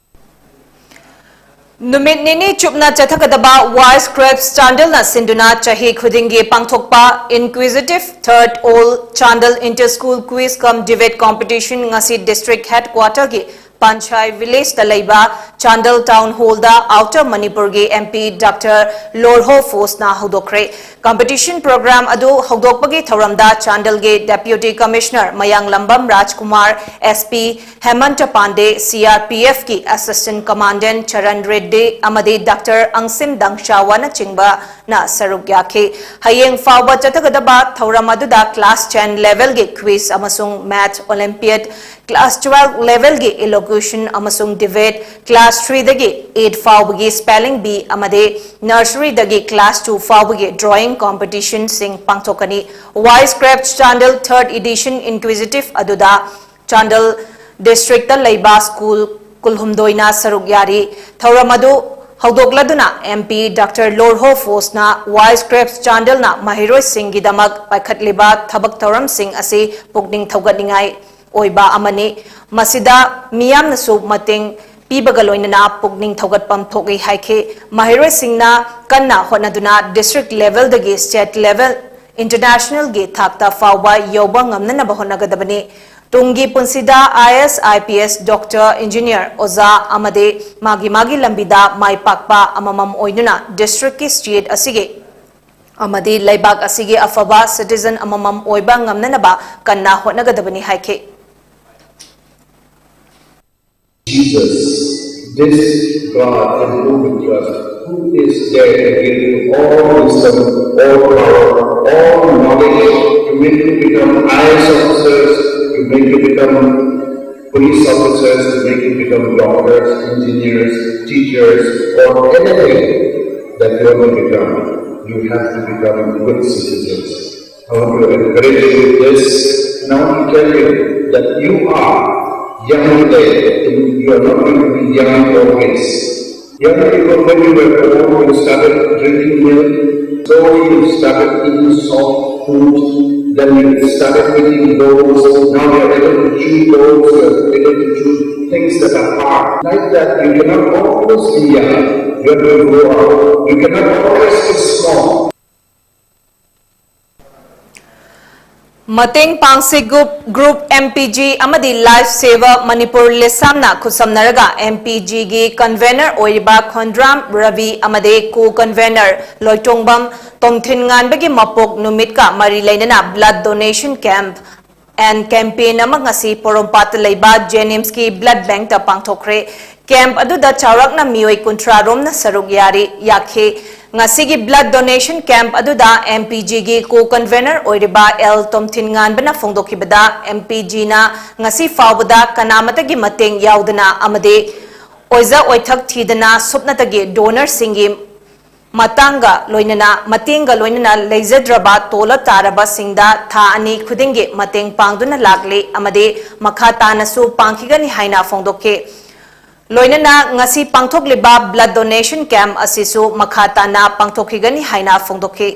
ꯅꯨꯃꯤꯠ ꯅꯤꯅꯤ ꯆꯨꯞꯅ ꯆꯠꯊꯒꯗꯕ ꯋꯥꯏꯁ ꯀ꯭ꯔꯦꯞꯁ ꯆꯥꯟꯗꯦꯜꯅ ꯁꯤꯟꯗꯨꯅ ꯆꯍꯤ ꯈꯨꯗꯤꯡꯒꯤ ꯄꯥꯡꯊꯣꯛꯄ Inquisitive Third All Chandel Inter School Quiz cum Debate Competition ꯉꯁꯤ district headquarter ꯒꯤ ꯄꯥꯟꯁꯥꯏ village ꯇ ꯂꯩꯕ ꯆꯥꯟꯗꯦꯜ ꯇꯥꯎꯟ ꯍꯣꯜꯗ ꯑꯥꯎꯇꯔ ꯃꯅꯤꯄꯨꯔꯒꯤ M P Doctor ꯂꯣꯔꯍꯣ ꯐꯣꯁꯅ ꯍꯧꯗꯣꯛꯈ꯭ꯔꯦ꯫ ꯀꯝꯄꯤꯇꯤꯁꯟ ꯄ꯭ꯔꯣꯒ꯭ꯔꯥꯝ ꯑꯗꯨ ꯍꯧꯗꯣꯛꯄꯒꯤ ꯊꯧꯔꯝꯗ ꯆꯥꯟꯗꯦꯜꯒꯤ Deputy Commissioner ꯃꯌꯥꯡꯂꯝꯕꯝ ꯔꯥꯖꯀꯨꯃꯥꯔ, S P ꯍꯦꯃꯟꯇ ꯄꯥꯟꯗꯦ, C R P F ꯀꯤ Assistant Commandant ꯆꯔꯟ ꯔꯦꯗ꯭ꯗꯤ ꯑꯃꯗꯤ Doctor ꯑꯪꯁꯤꯝ ꯗꯪꯁꯥꯋꯥꯅꯆꯤꯡꯕꯅ ꯁꯔꯨꯛ ꯌꯥꯈꯤ꯫ ꯍꯌꯦꯡ ꯐꯥꯎꯕ ꯆꯠꯊꯒꯗꯕ ꯊꯧꯔꯝ ꯑꯗꯨꯗ class ten level ꯒꯤ quiz ꯑꯃꯁꯨꯡ Math Olympiad, class twelve level ꯒꯤ elocution ꯑꯃꯁꯨꯡ debate, class three ꯗꯒꯤ eight ꯐꯥꯎꯕꯒꯤ spelling bee ꯑꯃꯗꯤ nursery ꯗꯒꯤ class two ꯐꯥꯎꯕꯒꯤ drawing competition ꯁꯤꯡ ꯄꯥꯡꯊꯣꯛꯀꯅꯤ꯫ Voice Craft Chandel third edition inquisitive ꯑꯗꯨꯗ ꯆꯥꯟꯗꯦꯜ district ꯇ ꯂꯩꯕ school ꯀꯨꯟꯍꯨꯝꯗꯣꯏꯅ ꯁꯔꯨꯛ ꯌꯥꯔꯤ꯫ ꯊꯧꯔꯝ ꯑꯗꯨ ꯍꯧꯗꯣꯛꯂꯗꯨꯅ M P Doctor Lorho ꯐꯣꯁꯅ Voice Craft Chandel ꯅ ꯃꯍꯩꯔꯣꯏꯁꯤꯡꯒꯤꯗꯃꯛ ꯄꯥꯏꯈꯠꯂꯤꯕ ꯊꯕꯛ ꯊꯧꯔꯝꯁꯤꯡ ꯑꯁꯤ ꯄꯨꯛꯅꯤꯡ ꯊꯧꯒꯠꯅꯤꯡꯉꯥꯏ ꯑꯣꯏꯕ ꯑꯃꯅꯤ꯫ ꯃꯁꯤꯗ ꯃꯤꯌꯥꯝꯅꯁꯨ ꯃꯇꯦꯡ ꯄꯤꯕꯒ ꯂꯣꯏꯅꯅ ꯄꯨꯛꯅꯤꯡ ꯊꯧꯒꯠꯐꯝ ꯊꯣꯛꯏ ꯍꯥꯏꯈꯤ꯫ ꯃꯍꯩꯔꯣꯏꯁꯤꯡꯅ ꯀꯟꯅ ꯍꯣꯠꯅꯗꯨꯅ district level ꯗꯒꯤ state level, international ꯒꯤ ꯊꯥꯛꯇ ꯐꯥꯎꯕ ꯌꯧꯕ ꯉꯝꯅꯅꯕ ꯍꯣꯠꯅꯒꯗꯕꯅꯤ꯫ ꯇꯨꯡꯒꯤ ꯄꯨꯟꯁꯤꯗ I A S, I P S, doctor, engineer, ꯑꯣꯖꯥ ꯑꯃꯗꯤ ꯃꯥꯒꯤ ꯃꯥꯒꯤ ꯂꯝꯕꯤꯗ ꯃꯥꯏ ꯄꯥꯛꯄ ꯑꯃꯃꯝ ꯑꯣꯏꯗꯨꯅ district ꯀꯤ, state ꯑꯁꯤꯒꯤ ꯑꯃꯗꯤ ꯂꯩꯕꯥꯛ ꯑꯁꯤꯒꯤ ꯑꯐꯕ citizen ꯑꯃꯃꯝ ꯑꯣꯏꯕ ꯉꯝꯅꯅꯕ ꯀꯟꯅ ꯍꯣꯠꯅꯒꯗꯕꯅꯤ ꯍꯥꯏꯈꯤ꯫ Jesus, this God in whom we trust, who is there to give you all wisdom, all power, all knowledge, to make you become I A S officers, to make you become police officers, to make you become doctors, engineers, teachers, or anything that you want to become, you have to become good citizens. I want to encourage you with this, and I want to tell you that you are young today, and you are not going to be young always. Young people, when you were born, you started drinking milk, slowly you started eating soft food, then you started eating bones, now you are able to chew bones, you are able to chew things that are hard. Like that, you cannot always be young. You have to grow up. You cannot always be small. ꯃꯇꯦꯡ ꯄꯥꯡꯁꯤ group, group M P G ꯑꯃꯗꯤ life saver Manipur ꯂꯤꯁꯥꯝꯅ ꯈꯨꯠꯁꯝꯅꯔꯒ M P ꯖꯤꯒꯤ convener ꯑꯣꯏꯔꯤꯕ ꯈꯣꯟꯗ꯭ꯔꯥꯝ ꯔꯕꯤ ꯑꯃꯗꯤ ꯀꯣ convener ꯂꯣꯏꯇꯣꯡꯕꯝ ꯇꯣꯝꯊꯤꯟꯉꯥꯟꯕꯒꯤ ꯃꯄꯣꯛ ꯅꯨꯃꯤꯠꯀ ꯃꯔꯤ ꯂꯩꯅꯅ blood donation camp and campaign ꯑꯃ ꯉꯁꯤ ꯄꯣꯔꯣꯝꯄꯥꯠꯇ ꯂꯩꯕ ꯖꯦꯅꯤꯝꯁꯀꯤ ꯕ꯭ꯂꯗ ꯕꯦꯡꯛꯇ ꯄꯥꯡꯊꯣꯛꯈ꯭ꯔꯦ꯫ ꯀꯦꯝꯞ ꯑꯗꯨꯗ ꯆꯥꯎꯔꯥꯛꯅ ꯃꯤꯑꯣꯏ ꯀꯨꯟꯊ꯭ꯔꯥ ꯔꯣꯝꯅ ꯁꯔꯨꯛ ꯌꯥꯔꯤ, ꯌꯥꯈꯤ꯫ ꯉꯁꯤꯒꯤ ꯕ꯭ꯂꯗ ꯗꯣꯅꯦꯁꯟ ꯀꯦꯝꯞ ꯑꯗꯨꯗ ꯑꯦꯝ ꯄꯤ ꯖꯤꯒꯤ ꯀꯣ ꯀꯟꯚꯦꯅꯔ ꯑꯣꯏꯔꯤꯕ ꯑꯦꯜ ꯇꯣꯝꯊꯤꯟꯉꯥꯟꯕꯅ ꯐꯣꯡꯗꯣꯛꯈꯤꯕꯗ, ꯑꯦꯝ ꯄꯤ ꯖꯤꯅ ꯉꯁꯤ ꯐꯥꯎꯕꯗ ꯀꯅꯥꯃꯠꯇꯒꯤ ꯃꯇꯦꯡ ꯌꯥꯎꯗꯅ ꯑꯃꯗꯤ ꯑꯣꯏꯖ ꯑꯣꯏꯊꯛ ꯊꯤꯗꯅ ꯁꯨꯞꯅꯇꯒꯤ ꯗꯣꯅꯔꯁꯤꯡꯒꯤ ꯃꯇꯥꯡꯒ ꯂꯣꯏꯅꯅ, ꯃꯇꯦꯡꯒ ꯂꯣꯏꯅꯅ ꯂꯩꯖꯗ꯭ꯔꯕ ꯇꯣꯂꯞ ꯇꯥꯔꯕꯁꯤꯡꯗ ꯊꯥ ꯑꯅꯤ ꯈꯨꯗꯤꯡꯒꯤ ꯃꯇꯦꯡ ꯄꯥꯡꯗꯨꯅ ꯂꯥꯛꯂꯤ ꯑꯃꯗꯤ ꯃꯈꯥ ꯇꯥꯅꯁꯨ ꯄꯥꯡꯈꯤꯒꯅꯤ ꯍꯥꯏꯅ ꯐꯣꯡꯗꯣꯛꯈꯤ꯫ ꯂꯣꯏꯅꯅ ꯉꯁꯤ ꯄꯥꯡꯊꯣꯛꯂꯤꯕ ꯕ꯭ꯂꯗ ꯗꯣꯅꯦꯁꯟ ꯀꯦꯝꯞ ꯑꯁꯤꯁꯨ ꯃꯈꯥ ꯇꯥꯅ ꯄꯥꯡꯊꯣꯛꯈꯤꯒꯅꯤ ꯍꯥꯏꯅ ꯐꯣꯡꯗꯣꯛꯈꯤ꯫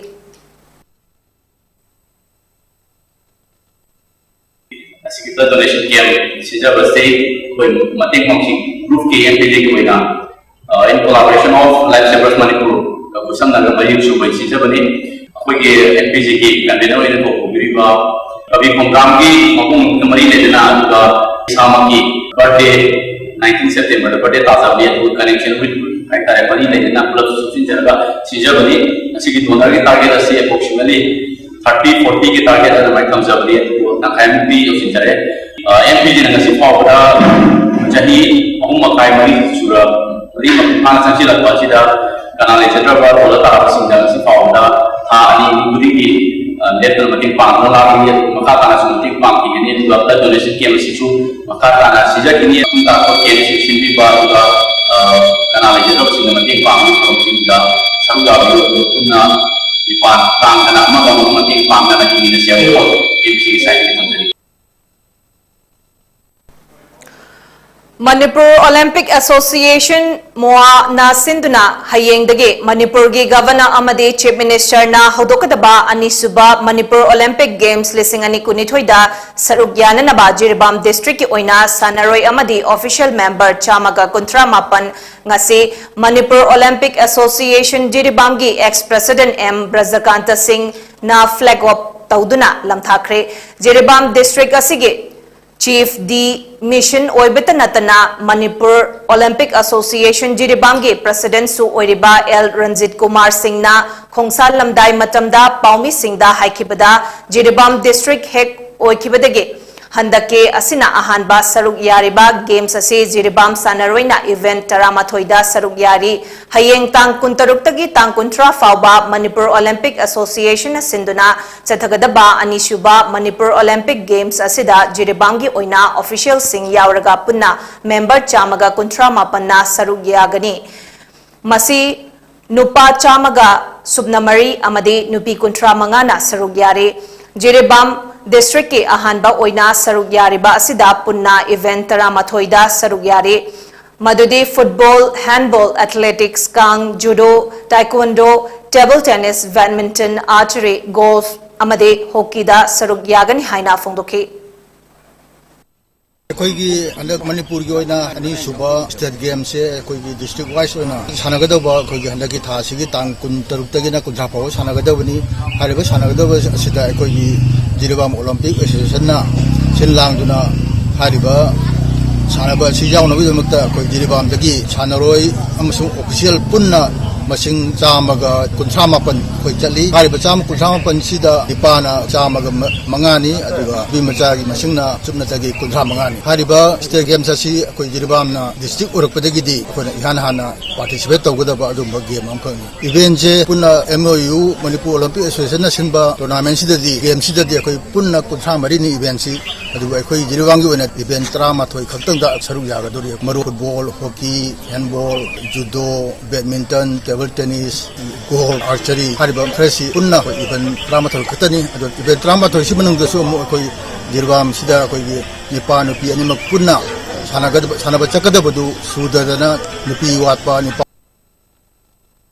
ꯑꯁꯤꯒꯤ ꯕ꯭ꯂꯗ ꯗꯣꯅꯦꯁꯟ ꯀꯦꯝꯞ ꯁꯤꯟꯖꯕꯁꯦ ꯑꯩꯈꯣꯏ ꯃꯇꯦꯡ ꯄꯥꯡꯁꯤ ꯒ꯭ꯔꯨꯞꯀꯤ ꯑꯦꯝ ꯄꯤ ꯖꯤꯒꯤ ꯑꯣꯏꯅ, ꯑ, in collaboration of Life Savers Manipur ꯒ ꯈꯨꯠꯁꯝꯅꯔꯒ ꯃꯔꯤ ꯁꯨꯕ ꯁꯤꯟꯖꯕꯅꯤ꯫ ꯑꯩꯈꯣꯏꯒꯤ ꯑꯦꯝ ꯄꯤ ꯖꯤꯒꯤ ꯀꯟꯚꯦꯅꯔ ꯑꯣꯏꯅ ꯊꯣꯛꯄꯤꯔꯤꯕ ꯀꯕꯤ ꯈꯣꯡꯗ꯭ꯔꯥꯝꯒꯤ ꯃꯄꯨꯡ ꯃꯔꯤ ꯂꯩꯗꯅ, ꯑꯗꯨꯒ ꯏꯁꯥꯃꯛꯀꯤ ꯕꯥꯔꯗꯦ ꯅꯥꯏꯟꯇꯤꯟ ꯁꯦꯞꯇꯦꯝꯕꯔꯗ ꯕꯥꯔꯗꯦ ꯇꯥꯖꯕꯅꯤ, ꯑꯗꯨꯒ connection with ꯍꯥꯏꯇꯥꯔꯦ, ꯃꯔꯤ ꯂꯩꯗꯅ ꯄꯨꯂꯞ ꯁꯨꯞꯆꯤꯟꯖꯔꯒ ꯁꯤꯟꯖꯕꯅꯤ꯫ ꯑꯁꯤꯒꯤ ꯗꯣꯅꯔꯒꯤ ꯇꯥꯔꯒꯦꯠ ꯑꯁꯤ approximately thirty, forty ꯒꯤ ꯇꯥꯔꯒꯦꯠ ꯑꯗꯨꯃꯥꯏꯅ ꯊꯝꯖꯕꯅꯤ, ꯑꯗꯨꯕꯨ ꯇꯪꯈꯥꯏꯃꯨꯛꯇꯤ ꯌꯧꯁꯤꯟꯖꯔꯦ꯫ ꯑ, ꯑꯦꯝ ꯄꯤ ꯖꯤꯅ ꯉꯁꯤ ꯐꯥꯎꯕꯗ ꯆꯍꯤ ꯑꯍꯨꯝ ꯃꯈꯥꯏ, ꯃꯔꯤ ꯁꯨꯔ, ꯃꯔꯤ ꯃꯄꯨꯡ ꯐꯥꯅ ꯆꯪꯁꯤꯜꯂꯛꯄ ꯑꯁꯤꯗ ꯀꯅꯥ ꯂꯩꯖꯗ꯭ꯔꯕ ꯇꯣꯂꯞ ꯇꯥꯔꯕꯁꯤꯡꯗ ꯉꯁꯤ ꯐꯥꯎꯕꯗ ꯊꯥ ꯑꯅꯤ ꯑꯍꯨꯝ ꯈꯨꯗꯤꯡꯒꯤ, ꯑ, ꯂꯦꯞꯇꯅ ꯃꯇꯦꯡ ꯄꯥꯡꯗꯨꯅ ꯂꯥꯛꯂꯤ꯫ ꯑꯗꯨ ꯃꯈꯥ ꯇꯥꯅꯁꯨ ꯃꯇꯦꯡ ꯄꯥꯡꯈꯤꯒꯅꯤ꯫ ꯑꯗꯨꯒ ꯕ꯭ꯂꯗ ꯗꯣꯅꯦꯁꯟ ꯀꯦꯝꯞ ꯑꯁꯤꯁꯨ ꯃꯈꯥ ꯇꯥꯅ ꯁꯤꯖꯈꯤꯅꯤ꯫ ꯃꯇꯨꯡ ꯇꯥꯔꯛꯄ ꯀꯦꯝꯞꯁꯤꯡ ꯁꯤꯟꯕꯤꯕ, ꯑꯗꯨꯒ, ꯑ, ꯀꯅꯥ ꯂꯩꯖꯗ꯭ꯔꯕꯁꯤꯡꯗ ꯃꯇꯦꯡ ꯄꯥꯡꯕꯒꯤ ꯊꯕꯛꯁꯤꯡꯗ ꯁꯔꯨꯛ ꯌꯥꯕꯤꯌꯨ꯫ ꯑꯗꯨꯒ ꯄꯨꯟꯅ ꯃꯤꯄꯥꯟ ꯇꯥꯡꯗꯅ ꯑꯃꯒ ꯑꯃꯒ ꯃꯇꯦꯡ ꯄꯥꯡꯗꯅ ꯍꯤꯡꯃꯤꯟꯅꯁꯤ ꯍꯥꯏꯕ ꯋꯥꯐꯝ ꯑꯩ ꯉꯁꯤꯒꯤ ꯁꯥꯏꯠꯇꯒꯤ ꯊꯝꯖꯔꯤ꯫ ꯃꯅꯤꯄꯨꯔ ꯑꯣꯂꯦꯝꯄꯤꯛ ꯑꯦꯁꯣꯁꯤꯌꯦꯁꯟ, ꯃꯣꯑꯥꯅ ꯁꯤꯟꯗꯨꯅ ꯍꯌꯦꯡꯗꯒꯤ ꯃꯅꯤꯄꯨꯔꯒꯤ ꯒꯚꯔꯅꯔ ꯑꯃꯗꯤ ꯆꯤꯐ ꯃꯤꯅꯤꯁꯇꯔꯅ ꯍꯧꯗꯣꯛꯀꯗꯕ ꯑꯅꯤꯁꯨꯕ ꯃꯅꯤꯄꯨꯔ ꯑꯣꯂꯦꯝꯄꯤꯛ ꯒꯦꯝꯁ ꯂꯤꯁꯤꯡ ꯑꯅꯤ ꯀꯨꯟꯅꯤꯊꯣꯏꯗ ꯁꯔꯨꯛ ꯌꯥꯅꯅꯕ ꯖꯤꯔꯤꯕꯥꯝ ꯗꯤꯁꯇ꯭ꯔꯤꯛꯀꯤ ꯑꯣꯏꯅ ꯁꯥꯟꯅꯔꯣꯏ ꯑꯃꯗꯤ ꯑꯣꯐꯤꯁꯤꯌꯦꯜ ꯃꯦꯝꯕꯔ ꯆꯥꯝꯃꯒ ꯀꯨꯟꯊ꯭ꯔꯥ ꯃꯥꯄꯟ ꯉꯁꯤ ꯃꯅꯤꯄꯨꯔ ꯑꯣꯂꯦꯝꯄꯤꯛ ꯑꯦꯁꯣꯁꯤꯌꯦꯁꯟ ꯖꯤꯔꯤꯕꯥꯝꯒꯤ ꯑꯦꯛꯁ ꯄ꯭ꯔꯦꯁꯤꯗꯦꯟꯠ ꯑꯦꯝ ꯕ꯭ꯔꯖꯀꯥꯟꯇ ꯁꯤꯡꯅ ꯐ꯭ꯂꯦꯒ ꯑꯣꯐ ꯇꯧꯗꯨꯅ ꯂꯝꯊꯥꯈ꯭ꯔꯦ꯫ ꯖꯤꯔꯤꯕꯥꯝ district ꯑꯁꯤꯒꯤ chief de mission ꯑꯣꯏꯕꯇ ꯅꯠꯇꯅ ꯃꯅꯤꯄꯨꯔ Olympic Association ꯖꯤꯔꯤꯕꯥꯝꯒꯤ president ꯁꯨ ꯑꯣꯏꯔꯤꯕ ꯑꯦꯜ ꯔꯟꯖꯤꯠ ꯀꯨꯃꯥꯔ ꯁꯤꯡꯅ ꯈꯣꯡꯁꯥꯜ ꯂꯝꯗꯥꯏ ꯃꯇꯝꯗ ꯄꯥꯎꯃꯤꯁꯤꯡꯗ ꯍꯥꯏꯈꯤꯕꯗ, ꯖꯤꯔꯤꯕꯥꯝ district ꯍꯦꯛ ꯑꯣꯏꯈꯤꯕꯗꯒꯤ ꯍꯟꯗꯛꯀꯤ ꯑꯁꯤꯅ ꯑꯍꯥꯟꯕ ꯁꯔꯨꯛ ꯌꯥꯔꯤꯕ games ꯑꯁꯤ ꯖꯤꯔꯤꯕꯥꯝ ꯁꯥꯟꯅꯔꯣꯏꯅ event ꯇꯔꯥꯃꯥꯊꯣꯏꯗ ꯁꯔꯨꯛ ꯌꯥꯔꯤ꯫ ꯍꯌꯦꯡ ꯇꯥꯡ ꯀꯨꯟꯇꯔꯨꯛꯇꯒꯤ ꯇꯥꯡ ꯀꯨꯟꯊ꯭ꯔꯥ ꯐꯥꯎꯕ ꯃꯅꯤꯄꯨꯔ Olympic Association ꯅ ꯁꯤꯟꯗꯨꯅ ꯆꯠꯊꯒꯗꯕ ꯑꯅꯤꯁꯨꯕ ꯃꯅꯤꯄꯨꯔ Olympic Games ꯑꯁꯤꯗ ꯖꯤꯔꯤꯕꯥꯝꯒꯤ ꯑꯣꯏꯅ official ꯁꯤꯡ ꯌꯥꯎꯔꯒ ꯄꯨꯟꯅ member ꯆꯥꯝꯃꯒ ꯀꯨꯟꯊ꯭ꯔꯥ ꯃꯥꯄꯟꯅ ꯁꯔꯨꯛ ꯌꯥꯒꯅꯤ꯫ ꯃꯁꯤ ꯅꯨꯄꯥ ꯆꯥꯝꯃꯒ ꯁꯨꯞꯅ ꯃꯔꯤ ꯑꯃꯗꯤ ꯅꯨꯄꯤ ꯀꯨꯟꯊ꯭ꯔꯥ ꯃꯉꯥꯅ ꯁꯔꯨꯛ ꯌꯥꯔꯤ꯫ ꯖꯤꯔꯤꯕꯥꯝ district ꯀꯤ ꯑꯍꯥꯟꯕ ꯑꯣꯏꯅ ꯁꯔꯨꯛ ꯌꯥꯔꯤꯕ ꯑꯁꯤꯗ ꯄꯨꯟꯅ event ꯇꯔꯥꯃꯥꯊꯣꯏꯗ ꯁꯔꯨꯛ ꯌꯥꯔꯤ꯫ ꯃꯗꯨꯗꯤ football, handball, athletics, ꯀꯥꯡ, judo, taekwondo, table tennis, badminton, archery, golf ꯑꯃꯗꯤ hockey ꯗ ꯁꯔꯨꯛ ꯌꯥꯒꯅꯤ ꯍꯥꯏꯅ ꯐꯣꯡꯗꯣꯛꯈꯤ꯫ ꯑꯩꯈꯣꯏꯒꯤ ꯍꯟꯗꯛ ꯃꯅꯤꯄꯨꯔꯒꯤ ꯑꯣꯏꯅ ꯑꯅꯤꯁꯨꯕ state game ꯁꯦ ꯑꯩꯈꯣꯏꯒꯤ district wise ꯑꯣꯏꯅ ꯁꯥꯟꯅꯒꯗꯧꯕ, ꯑꯩꯈꯣꯏꯒꯤ ꯍꯟꯗꯛꯀꯤ ꯊꯥ ꯑꯁꯤꯒꯤ ꯇꯥꯡ ꯀꯨꯟꯇꯔꯨꯛꯇꯒꯤꯅ ꯀꯨꯟꯊ꯭ꯔꯥ ꯐꯥꯎꯕ ꯁꯥꯟꯅꯒꯗꯕꯅꯤ꯫ ꯍꯥꯏꯔꯤꯕ ꯁꯥꯟꯅꯒꯗꯕ ꯑꯁꯤꯗ ꯑꯩꯈꯣꯏꯒꯤ ꯖꯤꯔꯤꯕꯥꯝ Olympic Association ꯅ ꯁꯤꯜ ꯂꯥꯡꯗꯨꯅ ꯍꯥꯏꯔꯤꯕ ꯁꯥꯟꯅꯕ ꯑꯁꯤ ꯌꯥꯎꯅꯕꯒꯤꯗꯃꯛꯇ ꯑꯩꯈꯣꯏ ꯖꯤꯔꯤꯕꯥꯝꯗꯒꯤ ꯁꯥꯟꯅꯔꯣꯏ ꯑꯃꯁꯨꯡ official ꯄꯨꯟꯅ ꯃꯁꯤꯡ ꯆꯥꯝꯃꯒ ꯀꯨꯟꯊ꯭ꯔꯥ ꯃꯥꯄꯟ ꯑꯩꯈꯣꯏ ꯆꯠꯂꯤ꯫ ꯍꯥꯏꯔꯤꯕ ꯆꯥꯝꯃ ꯀꯨꯟꯊ꯭ꯔꯥ ꯃꯥꯄꯟꯁꯤꯗ ꯅꯨꯄꯥꯅ ꯆꯥꯝꯃꯒ ꯃꯉꯥꯅꯤ, ꯑꯗꯨꯒ ꯅꯨꯄꯤ ꯃꯆꯥꯒꯤ ꯃꯁꯤꯡꯅ ꯆꯨꯞꯅꯇꯒꯤ ꯀꯨꯟꯊ꯭ꯔꯥ ꯃꯉꯥꯅꯤ꯫ ꯍꯥꯏꯔꯤꯕ state games ꯑꯁꯤ ꯑꯩꯈꯣꯏ ꯖꯤꯔꯤꯕꯥꯝꯅ district ꯑꯣꯏꯔꯛꯄꯗꯒꯤꯗꯤ ꯑꯩꯈꯣꯏꯅ ꯏꯍꯥꯟ ꯍꯥꯟꯅ participate ꯇꯧꯒꯗꯕ ꯑꯗꯨꯒꯨꯝꯕ game ꯑꯃꯈꯛꯅꯤ꯫ Event ꯁꯦ ꯄꯨꯟꯅ M O U, Manipur Olympic Association ꯅ ꯁꯤꯟꯕ tournament ꯁꯤꯗꯗꯤ, game ꯁꯤꯗꯗꯤ ꯑꯩꯈꯣꯏ ꯄꯨꯟꯅ ꯀꯨꯟꯊ꯭ꯔꯥ ꯃꯔꯤꯅꯤ event ꯁꯤ꯫ ꯑꯗꯨꯕꯨ ꯑꯩꯈꯣꯏ ꯖꯤꯔꯤꯕꯥꯝꯒꯤ ꯑꯣꯏꯅ event ꯇꯔꯥꯃꯥꯊꯣꯏ ꯈꯛꯇꯪꯗ ꯁꯔꯨꯛ ꯌꯥꯒꯗꯧꯔꯤ꯫ ꯃꯔꯨ football, hockey, handball, judo, badminton, table tennis, golf, archery ꯍꯥꯏꯔꯤꯕ ꯈꯔꯁꯤ ꯄꯨꯟꯅ ꯑꯩꯈꯣꯏ event ꯇꯔꯥꯃꯥꯊꯣꯏ ꯈꯛꯇꯅꯤ꯫ ꯑꯗꯣ event ꯇꯔꯥꯃꯥꯊꯣꯏꯁꯤ ꯃꯅꯨꯡꯗꯁꯨ ꯑꯃꯨꯛ ꯑꯩꯈꯣꯏ ꯖꯤꯔꯤꯕꯥꯝꯁꯤꯗ ꯑꯩꯈꯣꯏꯒꯤ ꯅꯨꯄꯥ ꯅꯨꯄꯤ ꯑꯅꯤꯃꯛ ꯄꯨꯟꯅ ꯁꯥꯟꯅꯒꯗꯕ, ꯁꯥꯟꯅꯕ ꯆꯠꯀꯗꯕꯗꯨ ꯁꯨꯗꯗꯅ ꯅꯨꯄꯤ ꯋꯥꯠꯄ, ꯅꯨꯄꯥ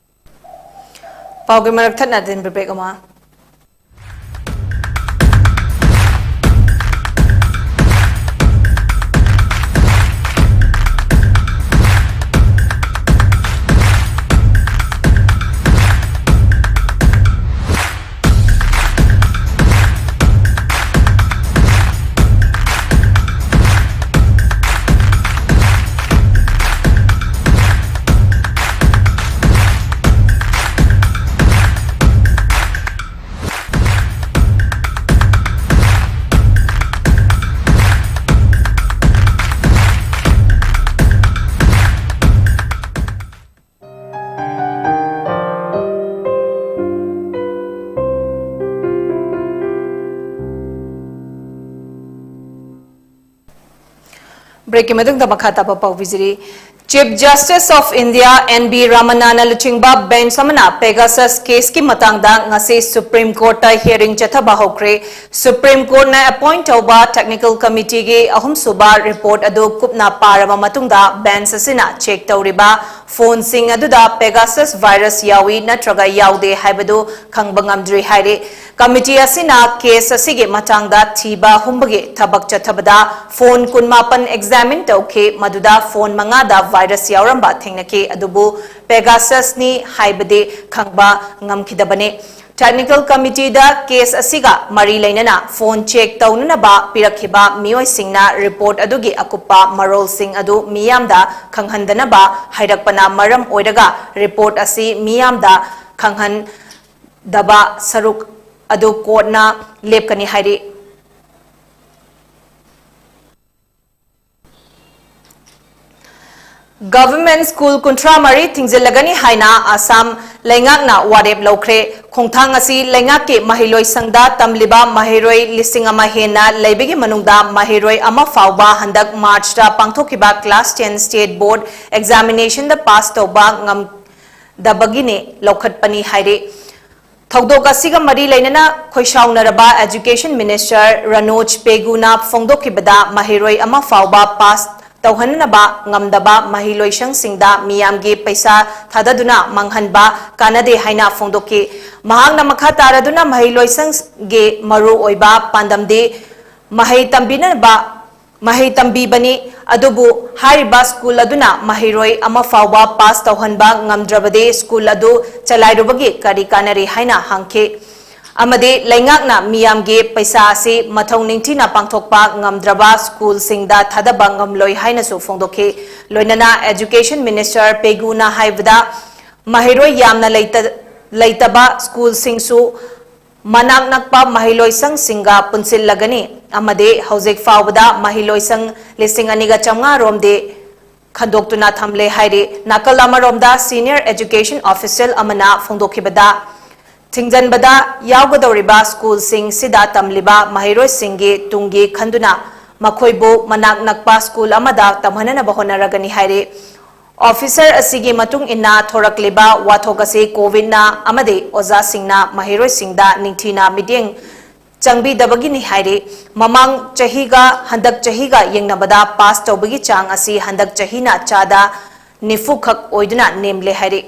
ꯄꯥꯎꯒꯤ ꯃꯔꯛ ꯊꯠꯅ ꯑꯇꯦꯟꯕ break ꯑꯃ꯫ Break ꯀꯤ ꯃꯇꯨꯡꯗ ꯃꯈꯥ ꯇꯥꯕ ꯄꯥꯎ ꯄꯤꯖꯔꯤ꯫ Chief Justice of India N V Ramanana ꯂꯨꯆꯤꯡꯕ bench ꯑꯃꯅ Pegasus case ꯀꯤ ꯃꯇꯥꯡꯗ ꯉꯁꯤ Supreme Court ꯇ hearing ꯆꯠꯊꯕ ꯍꯧꯈ꯭ꯔꯦ꯫ Supreme Court ꯅ appoint ꯇꯧꯕ technical committee ꯒꯤ ꯑꯍꯨꯝꯁꯨꯕ report ꯑꯗꯨ ꯀꯨꯞꯅ ꯄꯥꯔꯕ ꯃꯇꯨꯡꯗ bench ꯑꯁꯤꯅ check ꯇꯧꯔꯤꯕ phone ꯁꯤꯡ ꯑꯗꯨꯗ Pegasus virus ꯌꯥꯎꯏ ꯅꯠꯇ꯭ꯔꯒ ꯌꯥꯎꯗꯦ ꯍꯥꯏꯕꯗꯨ ꯈꯪꯕ ꯉꯝꯗ꯭ꯔꯤ ꯍꯥꯏꯔꯤ꯫ Committee ꯑꯁꯤꯅ case ꯑꯁꯤꯒꯤ ꯃꯇꯥꯡꯗ ꯊꯤꯕ ꯍꯨꯝꯕꯒꯤ ꯊꯕꯛ ꯆꯠꯊꯕꯗ phone ꯀꯨꯟꯃꯥꯄꯟ examine ꯇꯧꯈꯤ, ꯃꯗꯨꯗ phone ꯃꯉꯥꯗ virus ꯌꯥꯎꯔꯝꯕ ꯊꯦꯡꯅꯈꯤ, ꯑꯗꯨꯕꯨ Pegasus ꯅꯤ ꯍꯥꯏꯕꯗꯤ ꯈꯪꯕ ꯉꯝꯈꯤꯗꯕꯅꯤ꯫ Technical committee ꯗ case ꯑꯁꯤꯒ ꯃꯔꯤ ꯂꯩꯅꯅ phone check ꯇꯧꯅꯅꯕ ꯄꯤꯔꯛꯈꯤꯕ ꯃꯤꯑꯣꯏꯁꯤꯡꯅ report ꯑꯗꯨꯒꯤ ꯑꯀꯨꯞꯄ ꯃꯔꯣꯜꯁꯤꯡ ꯑꯗꯨ ꯃꯤꯌꯥꯝꯗ ꯈꯪꯍꯟꯗꯅꯕ ꯍꯥꯏꯔꯛꯄꯅ ꯃꯔꯝ ꯑꯣꯏꯔꯒ report ꯑꯁꯤ ꯃꯤꯌꯥꯝꯗ ꯈꯪꯍꯟꯗꯕ ꯁꯔꯨꯛ ꯑꯗꯨ court ꯅ ꯂꯦꯞꯀꯅꯤ ꯍꯥꯏꯔꯤ꯫ Government school ꯀꯨꯟꯊ꯭ꯔꯥ ꯃꯔꯤ ꯊꯤꯡꯖꯤꯜꯂꯒꯅꯤ ꯍꯥꯏꯅ ꯑꯁꯥꯝ ꯂꯩꯉꯥꯛꯅ ꯋꯥꯔꯦꯞ ꯂꯧꯈ꯭ꯔꯦ꯫ ꯈꯣꯡꯊꯥꯡ ꯑꯁꯤ ꯂꯩꯉꯥꯛꯀꯤ ꯃꯍꯩꯂꯣꯏ ꯁꯪꯗ ꯇꯝꯂꯤꯕ ꯃꯍꯩꯔꯣꯏ ꯂꯤꯁꯤꯡ ꯑꯃ ꯍꯦꯟꯅ ꯂꯩꯕꯒꯤ ꯃꯅꯨꯡꯗ ꯃꯍꯩꯔꯣꯏ ꯑꯃ ꯐꯥꯎꯕ ꯍꯟꯗꯛ March ꯇ ꯄꯥꯡꯊꯣꯛꯈꯤꯕ class ten state board examination ꯗ pass ꯇꯧꯕ ꯉꯝꯗꯕꯒꯤꯅꯤ ꯂꯧꯈꯠꯄꯅꯤ ꯍꯥꯏꯔꯤ꯫ ꯊꯧꯗꯣꯛ ꯑꯁꯤꯒ ꯃꯔꯤ ꯂꯩꯅꯅ ꯈꯣꯏꯁꯥꯎꯅꯔꯕ Education Minister ꯔꯅꯣꯖ ꯄꯦꯒꯨꯅ ꯐꯣꯡꯗꯣꯛꯈꯤꯕꯗ, ꯃꯍꯩꯔꯣꯏ ꯑꯃ ꯐꯥꯎꯕ pass ꯇꯧꯍꯟꯅꯕ ꯉꯝꯗꯕ ꯃꯍꯩꯂꯣꯏꯁꯪꯁꯤꯡꯗ ꯃꯤꯌꯥꯝꯒꯤ ꯄꯩꯁꯥ ꯊꯥꯗꯗꯨꯅ ꯃꯥꯡꯍꯟꯕ ꯀꯥꯟꯅꯗꯦ ꯍꯥꯏꯅ ꯐꯣꯡꯗꯣꯛꯈꯤ꯫ ꯃꯍꯥꯛꯅ ꯃꯈꯥ ꯇꯥꯔꯗꯨꯅ ꯃꯍꯩꯂꯣꯏꯁꯪꯒꯤ ꯃꯔꯨ ꯑꯣꯏꯕ ꯄꯥꯟꯗꯝꯗꯤ ꯃꯍꯩ ꯇꯝꯕꯤꯅꯕ ꯃꯍꯩ ꯇꯝꯕꯤꯕꯅꯤ, ꯑꯗꯨꯕꯨ ꯍꯥꯏꯔꯤꯕ school ꯑꯗꯨꯅ ꯃꯍꯩꯔꯣꯏ ꯑꯃ ꯐꯥꯎꯕ pass ꯇꯧꯍꯟꯕ ꯉꯝꯗ꯭ꯔꯕꯗꯤ school ꯑꯗꯨ ꯆꯂꯥꯏꯔꯨꯕꯒꯤ ꯀꯔꯤ ꯀꯥꯟꯅꯔꯤ ꯍꯥꯏꯅ ꯍꯪꯈꯤ꯫ ꯑꯃꯗꯤ ꯂꯩꯉꯥꯛꯅ ꯃꯤꯌꯥꯝꯒꯤ ꯄꯩꯁꯥ ꯑꯁꯤ ꯃꯊꯧ ꯅꯤꯡꯊꯤꯅ ꯄꯥꯡꯊꯣꯛꯄ ꯉꯝꯗ꯭ꯔꯕ school ꯁꯤꯡꯗ ꯊꯥꯗꯕ ꯉꯝꯂꯣꯏ ꯍꯥꯏꯅꯁꯨ ꯐꯣꯡꯗꯣꯛꯈꯤ꯫ ꯂꯣꯏꯅꯅ Education Minister ꯄꯦꯒꯨꯅ ꯍꯥꯏꯕꯗ, ꯃꯍꯩꯔꯣꯏ ꯌꯥꯝꯅ ꯂꯩꯇ-, ꯂꯩꯇꯕ school ꯁꯤꯡꯁꯨ ꯃꯅꯥꯛ ꯅꯛꯄ ꯃꯍꯩꯂꯣꯏꯁꯪꯁꯤꯡꯒ ꯄꯨꯟꯁꯤꯜꯂꯒꯅꯤ ꯑꯃꯗꯤ ꯍꯧꯖꯤꯛ ꯐꯥꯎꯕꯗ ꯃꯍꯩꯂꯣꯏꯁꯪ ꯂꯤꯁꯤꯡ ꯑꯅꯤꯒ ꯆꯥꯝꯃꯉꯥ ꯔꯣꯝꯗꯤ ꯈꯟꯗꯣꯛꯇꯨꯅ ꯊꯝꯂꯦ ꯍꯥꯏꯔꯤ꯫ ꯅꯥꯀꯜ ꯑꯃꯔꯣꯝꯗ, Senior Education Official ꯑꯃꯅ ꯐꯣꯡꯗꯣꯛꯈꯤꯕꯗ, ꯊꯤꯡꯖꯤꯟꯕꯗ ꯌꯥꯎꯒꯗꯧꯔꯤꯕ school ꯁꯤꯡꯁꯤꯗ ꯇꯝꯂꯤꯕ ꯃꯍꯩꯔꯣꯏꯁꯤꯡꯒꯤ ꯇꯨꯡꯒꯤ ꯈꯟꯗꯨꯅ ꯃꯈꯣꯏꯕꯨ ꯃꯅꯥꯛ ꯅꯛꯄ ꯁ꯭ꯀꯨꯜ ꯑꯃꯗ ꯇꯝꯍꯟꯅꯅꯕ ꯍꯣꯠꯅꯔꯒꯅꯤ ꯍꯥꯏꯔꯤ꯫ ꯑꯣꯐꯤꯁꯔ ꯑꯁꯤꯒꯤ ꯃꯇꯨꯡ ꯏꯟꯅ ꯊꯣꯔꯛꯂꯤꯕ ꯋꯥꯊꯣꯛ ꯑꯁꯤ ꯀꯣꯚꯤꯗꯅ ꯑꯃꯗꯤ ꯑꯣꯖꯥꯁꯤꯡꯅ ꯃꯍꯩꯔꯣꯏꯁꯤꯡꯗ ꯅꯤꯡꯊꯤꯅ ꯃꯤꯠꯌꯦꯡ ꯆꯪꯕꯤꯗꯕꯒꯤꯅꯤ ꯍꯥꯏꯔꯤ꯫ ꯃꯃꯥꯡ ꯆꯍꯤꯒ ꯍꯟꯗꯛ ꯆꯍꯤꯒ ꯌꯦꯡꯅꯕꯗ ꯄꯥꯁ ꯇꯧꯕꯒꯤ ꯆꯥꯡ ꯑꯁꯤ ꯍꯟꯗꯛ ꯆꯍꯤꯅ ꯆꯥꯗ ꯅꯤꯐꯨ ꯈꯛ ꯑꯣꯏꯗꯨꯅ ꯅꯦꯝꯂꯦ ꯍꯥꯏꯔꯤ꯫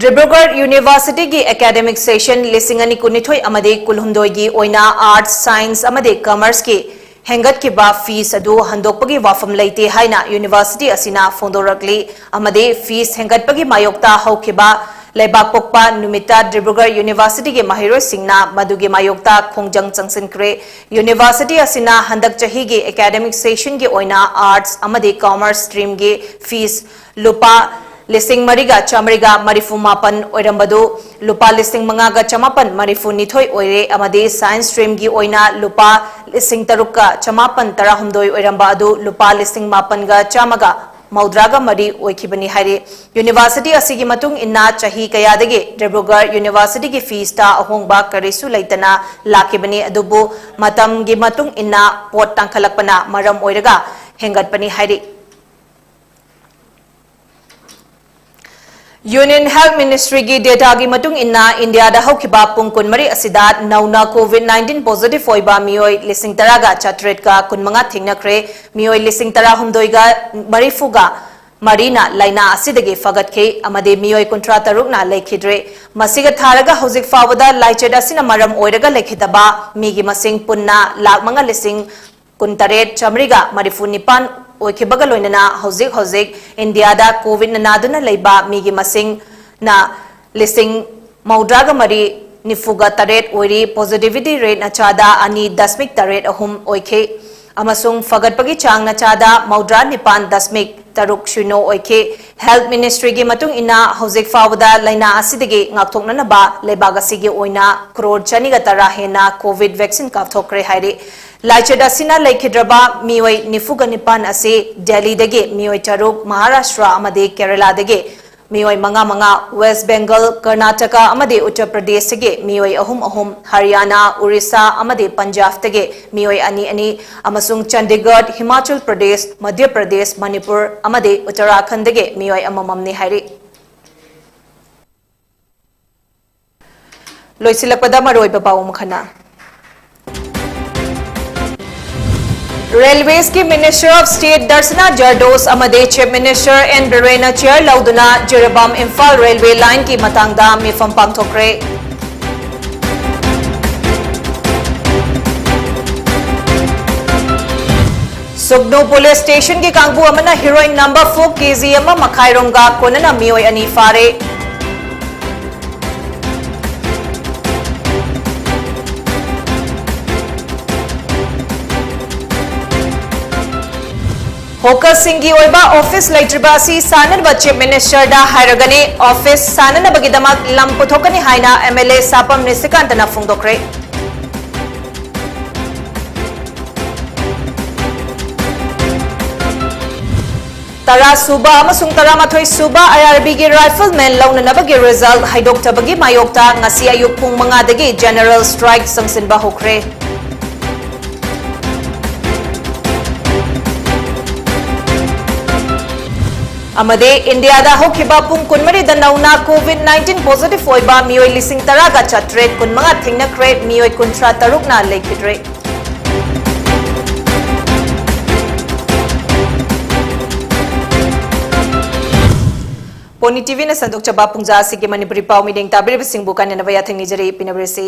ꯗꯤꯕ꯭ꯔꯨꯒꯔ ꯌꯨꯅꯤꯚꯔꯁꯤꯇꯤꯒꯤ ꯑꯦꯀꯥꯗꯦꯃꯤꯛ ꯁꯦꯁꯟ ꯂꯤꯁꯤꯡ ꯑꯅꯤ ꯀꯨꯟꯅꯤꯊꯣꯏ ꯑꯃꯗꯤ ꯀꯨꯟꯍꯨꯝꯗꯣꯏꯒꯤ ꯑꯣꯏꯅ ꯑꯥꯔꯠꯁ, ꯁꯥꯏꯟꯁ ꯑꯃꯗꯤ ꯀꯃꯔꯁꯀꯤ ꯍꯦꯟꯒꯠꯈꯤꯕ ꯐꯤꯁ ꯑꯗꯨ ꯍꯟꯗꯣꯛꯄꯒꯤ ꯋꯥꯐꯝ ꯂꯩꯇꯦ ꯍꯥꯏꯅ ꯌꯨꯅꯤꯚꯔꯁꯤꯇꯤ ꯑꯁꯤꯅ ꯐꯣꯡꯗꯣꯔꯛꯂꯤ ꯑꯃꯗꯤ ꯐꯤꯁ ꯍꯦꯟꯒꯠꯄꯒꯤ ꯃꯥꯌꯣꯛꯇ ꯍꯧꯈꯤꯕ ꯂꯩꯕꯥꯛꯄꯣꯛꯄ ꯅꯨꯃꯤꯠꯇ ꯗꯤꯕ꯭ꯔꯨꯒꯔ ꯌꯨꯅꯤꯚꯔꯁꯤꯇꯤꯒꯤ ꯃꯍꯩꯔꯣꯏꯁꯤꯡꯅ ꯃꯗꯨꯒꯤ ꯃꯥꯌꯣꯛꯇ ꯈꯣꯡꯖꯪ ꯆꯪꯁꯤꯟꯈ꯭ꯔꯦ꯫ ꯌꯨꯅꯤꯚꯔꯁꯤꯇꯤ ꯑꯁꯤꯅ ꯍꯟꯗꯛ ꯆꯍꯤꯒꯤ ꯑꯦꯀꯥꯗꯦꯃꯤꯛ ꯁꯦꯁꯟꯒꯤ ꯑꯣꯏꯅ ꯑꯥꯔꯠꯁ ꯑꯃꯗꯤ ꯀꯃꯔꯁ ꯁ꯭ꯇ꯭ꯔꯤꯝꯒꯤ ꯐꯤꯁ ꯂꯨꯄꯥ ꯂꯤꯁꯤꯡ ꯃꯔꯤꯒ ꯆꯥꯃꯔꯤꯒ ꯃꯔꯤꯐꯨ ꯃꯥꯄꯟ ꯑꯣꯏꯔꯝꯕꯗꯨ ꯂꯨꯄꯥ ꯂꯤꯁꯤꯡ ꯃꯉꯥꯒ ꯆꯃꯥꯄꯟ ꯃꯔꯤꯐꯨ ꯅꯤꯊꯣꯏ ꯑꯣꯏꯔꯦ ꯑꯃꯗꯤ ꯁꯥꯏꯟꯁ ꯁ꯭ꯇ꯭ꯔꯤꯝꯒꯤ ꯑꯣꯏꯅ ꯂꯨꯄꯥ ꯂꯤꯁꯤꯡ ꯇꯔꯨꯛꯀ ꯆꯃꯥꯄꯟ ꯇꯔꯥꯍꯨꯝꯗꯣꯏ ꯑꯣꯏꯔꯝꯕ ꯑꯗꯨ ꯂꯨꯄꯥ ꯂꯤꯁꯤꯡ ꯃꯥꯄꯟꯒ ꯆꯥꯝꯃꯒ ꯃꯧꯗ꯭ꯔꯥꯒ ꯃꯔꯤ ꯑꯣꯏꯈꯤꯕꯅꯤ ꯍꯥꯏꯔꯤ꯫ ꯌꯨꯅꯤꯚꯔꯁꯤꯇꯤ ꯑꯁꯤꯒꯤ ꯃꯇꯨꯡ ꯏꯟꯅ ꯆꯍꯤ ꯀꯌꯥꯗꯒꯤ ꯗꯤꯕ꯭ꯔꯨꯒꯔ ꯌꯨꯅꯤꯚꯔꯁꯤꯇꯤꯒꯤ ꯐꯤꯁꯇ ꯑꯍꯣꯡꯕ ꯀꯔꯤꯁꯨ ꯂꯩꯇꯅ ꯂꯥꯛꯈꯤꯕꯅꯤ, ꯑꯗꯨꯕꯨ ꯃꯇꯝꯒꯤ ꯃꯇꯨꯡ ꯏꯟꯅ ꯄꯣꯠ ꯇꯥꯡꯈꯠꯂꯛꯄꯅ ꯃꯔꯝ ꯑꯣꯏꯔꯒ ꯍꯦꯟꯒꯠꯄꯅꯤ ꯍꯥꯏꯔꯤ꯫ ꯌꯨꯅꯤꯌꯟ ꯍꯦꯜꯊ ꯃꯤꯅꯤꯁꯇ꯭ꯔꯤꯒꯤ ꯗꯦꯇꯥꯒꯤ ꯃꯇꯨꯡ ꯏꯟꯅ ꯏꯟꯗꯤꯌꯥꯗ ꯍꯧꯈꯤꯕ ꯄꯨꯡ ꯀꯨꯟꯃꯔꯤ ꯑꯁꯤꯗ ꯅꯧꯅ ꯀꯣꯚꯤꯗ ꯅꯥꯏꯟꯇꯤꯟ ꯄꯣꯖꯤꯇꯤꯚ ꯑꯣꯏꯕ ꯃꯤꯑꯣꯏ ꯂꯤꯁꯤꯡ ꯇꯔꯥꯒ ꯆꯥꯇ꯭ꯔꯦꯠꯀ ꯀꯨꯟꯃꯉꯥ ꯊꯦꯡꯅꯈ꯭ꯔꯦ꯫ ꯃꯤꯑꯣꯏ ꯂꯤꯁꯤꯡ ꯇꯔꯥꯍꯨꯝꯗꯣꯏꯒ ꯃꯔꯤꯐꯨꯒ ꯃꯔꯤꯅ ꯂꯥꯏꯅꯥ ꯑꯁꯤꯗꯒꯤ ꯐꯒꯠꯈꯤ ꯑꯃꯗꯤ ꯃꯤꯑꯣꯏ ꯀꯨꯟꯊ꯭ꯔꯥ ꯇꯔꯨꯛꯅ ꯂꯩꯈꯤꯗ꯭ꯔꯦ꯫ ꯃꯁꯤꯒ ꯊꯥꯔꯒ ꯍꯧꯖꯤꯛ ꯐꯥꯎꯕꯗ ꯂꯥꯏꯆꯠ ꯑꯁꯤꯅ ꯃꯔꯝ ꯑꯣꯏꯔꯒ ꯂꯩꯈꯤꯗꯕ ꯃꯤꯒꯤ ꯃꯁꯤꯡ ꯄꯨꯟꯅ ꯂꯥꯈ ꯃꯉꯥ ꯂꯤꯁꯤꯡ ꯀꯨꯟꯇꯔꯦꯠ ꯆꯥꯃꯔꯤꯒ ꯃꯔꯤꯐꯨ ꯅꯤꯄꯥꯟ ꯑꯣꯏꯈꯤꯕꯒ ꯂꯣꯏꯅꯅ ꯍꯧꯖꯤꯛ ꯍꯧꯖꯤꯛ ꯏꯟꯗꯤꯌꯥꯗ ꯀꯣꯚꯤꯗꯅ ꯅꯥꯗꯨꯅ ꯂꯩꯕ ꯃꯤꯒꯤ ꯃꯁꯤꯡꯅ ꯂꯤꯁꯤꯡ ꯃꯧꯗ꯭ꯔꯥꯒ ꯃꯔꯤ ꯅꯤꯐꯨꯒ ꯇꯔꯦꯠ ꯑꯣꯏꯔꯤ꯫ ꯄꯣꯖꯤꯇꯤꯚꯤꯇꯤ ꯔꯦꯠꯅ ꯆꯥꯗ ꯑꯅꯤ ꯗꯁꯃꯤꯛ ꯇꯔꯦꯠ ꯑꯍꯨꯝ ꯑꯣꯏꯈꯤ ꯑꯃꯁꯨꯡ ꯐꯒꯠꯄꯒꯤ ꯆꯥꯡꯅ ꯆꯥꯗ ꯃꯧꯗ꯭ꯔꯥ ꯅꯤꯄꯥꯟ ꯗꯁꯃꯤꯛ ꯇꯔꯨꯛ ꯁꯤꯅꯣ ꯑꯣꯏꯈꯤ꯫ ꯍꯦꯜꯊ ꯃꯤꯅꯤꯁꯇ꯭ꯔꯤꯒꯤ ꯃꯇꯨꯡ ꯏꯟꯅ ꯍꯧꯖꯤꯛ ꯐꯥꯎꯕꯗ ꯂꯥꯏꯅꯥ ꯑꯁꯤꯗꯒꯤ ꯉꯥꯛꯊꯣꯛꯅꯅꯕ ꯂꯩꯕꯥꯛ ꯑꯁꯤꯒꯤ ꯑꯣꯏꯅ ꯀ꯭ꯔꯣꯔ ꯆꯅꯤꯒ ꯇꯔꯥ ꯍꯦꯟꯅ ꯀꯣꯚꯤꯗ ꯚꯦꯛꯁꯤꯟ ꯀꯥꯞꯊꯣꯛꯈ꯭ꯔꯦ ꯍꯥꯏꯔꯤ꯫ ꯂꯥꯏꯆꯠ ꯑꯁꯤꯅ ꯂꯩꯈꯤꯗ꯭ꯔꯕ ꯃꯤꯑꯣꯏ ꯅꯤꯐꯨꯒ ꯅꯤꯄꯥꯟ ꯑꯁꯤ ꯗꯦꯜꯂꯤꯗꯒꯤ ꯃꯤꯑꯣꯏ ꯇꯔꯨꯛ, ꯃꯍꯥꯔꯥꯁꯇ꯭ꯔ ꯑꯃꯗꯤ ꯀꯦꯔꯂꯥꯗꯒꯤ ꯃꯤꯑꯣꯏ ꯃꯉꯥ ꯃꯉꯥ, ꯋꯦꯁ꯭ꯠ ꯕꯦꯡꯒꯜ, ꯀꯔꯅꯥꯇꯀꯥ ꯑꯃꯗꯤ ꯎꯠꯇꯔ ꯄ꯭ꯔꯗꯦꯁꯇꯒꯤ ꯃꯤꯑꯣꯏ ꯑꯍꯨꯝ ꯑꯍꯨꯝ, ꯍꯔꯤꯌꯥꯅꯥ, ꯎꯔꯤꯁꯥ ꯑꯃꯗꯤ ꯄꯟꯖꯥꯕꯇꯒꯤ ꯃꯤꯑꯣꯏ ꯑꯅꯤ ꯑꯅꯤ ꯑꯃꯁꯨꯡ ꯆꯟꯗꯤꯒꯔ, ꯍꯤꯃꯥꯆꯜ ꯄ꯭ꯔꯗꯦꯁ, ꯃꯙ꯭ꯌ ꯄ꯭ꯔꯗꯦꯁ, ꯃꯅꯤꯄꯨꯔ ꯑꯃꯗꯤ ꯎꯠꯇꯔꯥꯈꯟꯗꯒꯤ ꯃꯤꯑꯣꯏ ꯑꯃꯃꯝꯅꯤ ꯍꯥꯏꯔꯤ꯫ ꯂꯣꯏꯁꯤꯜꯂꯛꯄꯗ ꯃꯔꯨꯑꯣꯏꯕ ꯄꯥꯎ ꯑꯃꯈꯛꯅ꯫ ꯔꯦꯜꯋꯦꯁꯀꯤ Minister of State ꯗꯔꯁꯅꯥ ꯖꯔꯗꯣꯁ ꯑꯃꯗꯤ Chief Minister ꯑꯦꯟ ꯕꯤꯔꯦꯟꯅ ꯆꯤꯌꯔ ꯂꯧꯗꯨꯅ ꯖꯤꯔꯤꯕꯥꯝ ꯏꯝꯐꯥꯜ ꯔꯦꯜꯋꯦ ꯂꯥꯏꯟꯒꯤ ꯃꯇꯥꯡꯗ ꯃꯤꯐꯝ ꯄꯥꯡꯊꯣꯛꯈ꯭ꯔꯦ꯫ ꯁꯨꯒꯅꯨ ꯄꯨꯂꯤꯁ ꯁ꯭ꯇꯦꯁꯟꯒꯤ ꯀꯥꯡꯕꯨ ꯑꯃꯅ ꯍꯤꯔꯣꯏꯟ ꯅꯝꯕ ꯐꯣꯔ ꯀꯦꯖꯤ ꯑꯃ ꯃꯈꯥꯏꯔꯣꯝꯒ ꯀꯣꯟꯅꯅ ꯃꯤꯑꯣꯏ ꯑꯅꯤ ꯐꯥꯔꯦ꯫ ꯍꯣꯀꯔꯁꯤꯡꯒꯤ ꯑꯣꯏꯕ ꯑꯣꯐꯤꯁ ꯂꯩꯇ꯭ꯔꯤꯕ ꯑꯁꯤ ꯁꯥꯟꯅꯅꯕ Chief Ministerꯗ ꯍꯥꯏꯔꯒꯅꯤ꯫ ꯑꯣꯐꯤꯁ ꯁꯥꯟꯅꯅꯕꯒꯤꯗꯃꯛ ꯂꯝ ꯄꯨꯊꯣꯛꯀꯅꯤ ꯍꯥꯏꯅ MLA ꯁꯥꯄꯝ ꯅꯤꯁꯤꯀꯥꯟꯇꯅ ꯐꯣꯡꯗꯣꯛꯈ꯭ꯔꯦ꯫ ꯇꯔꯥ ꯁꯨꯕ ꯑꯃꯁꯨꯡ ꯇꯔꯥꯃꯥꯊꯣꯏ ꯁꯨꯕ IRBꯒꯤ rifleman ꯂꯧꯅꯅꯕꯒꯤ result ꯍꯥꯏꯗꯣꯛꯇꯕꯒꯤ ꯃꯥꯌꯣꯛꯇ ꯉꯁꯤ ꯑꯌꯨꯛ ꯄꯨꯡ ꯃꯉꯥꯗꯒꯤ general strike ꯆꯪꯁꯤꯟꯕ ꯍꯧꯈ꯭ꯔꯦ꯫ ꯑꯃꯗꯤ ꯏꯟꯗꯤꯌꯥꯗ ꯍꯧꯈꯤꯕ ꯄꯨꯡ ꯀꯨꯟꯃꯔꯤꯗ ꯅꯧꯅ COVID nineteen positive ꯑꯣꯏꯕ ꯃꯤꯑꯣꯏ ꯂꯤꯁꯤꯡ ꯇꯔꯥꯒ ꯆꯥꯇ꯭ꯔꯦꯠ ꯀꯨꯟꯃꯉꯥ ꯊꯦꯡꯅꯈ꯭ꯔꯦ, ꯃꯤꯑꯣꯏ ꯀꯨꯟꯊ꯭ꯔꯥ ꯇꯔꯨꯛꯅ ꯂꯩꯈꯤꯗ꯭ꯔꯦ꯫ ꯄꯣꯅꯤ TVꯅ ꯁꯟꯗꯣꯛꯆꯕ ꯄꯨꯡꯖꯥ ꯑꯁꯤꯒꯤ ꯃꯅꯤꯄꯨꯔꯤ ꯄꯥꯎ ꯃꯤꯠꯌꯦꯡ ꯇꯥꯕꯤꯔꯤꯕꯁꯤꯡꯕꯨ ꯀꯥꯏꯅꯅꯕ ꯌꯥꯊꯪ ꯅꯤꯖꯔꯤ꯫ ꯄꯤꯅꯕꯤꯔꯁꯤ꯫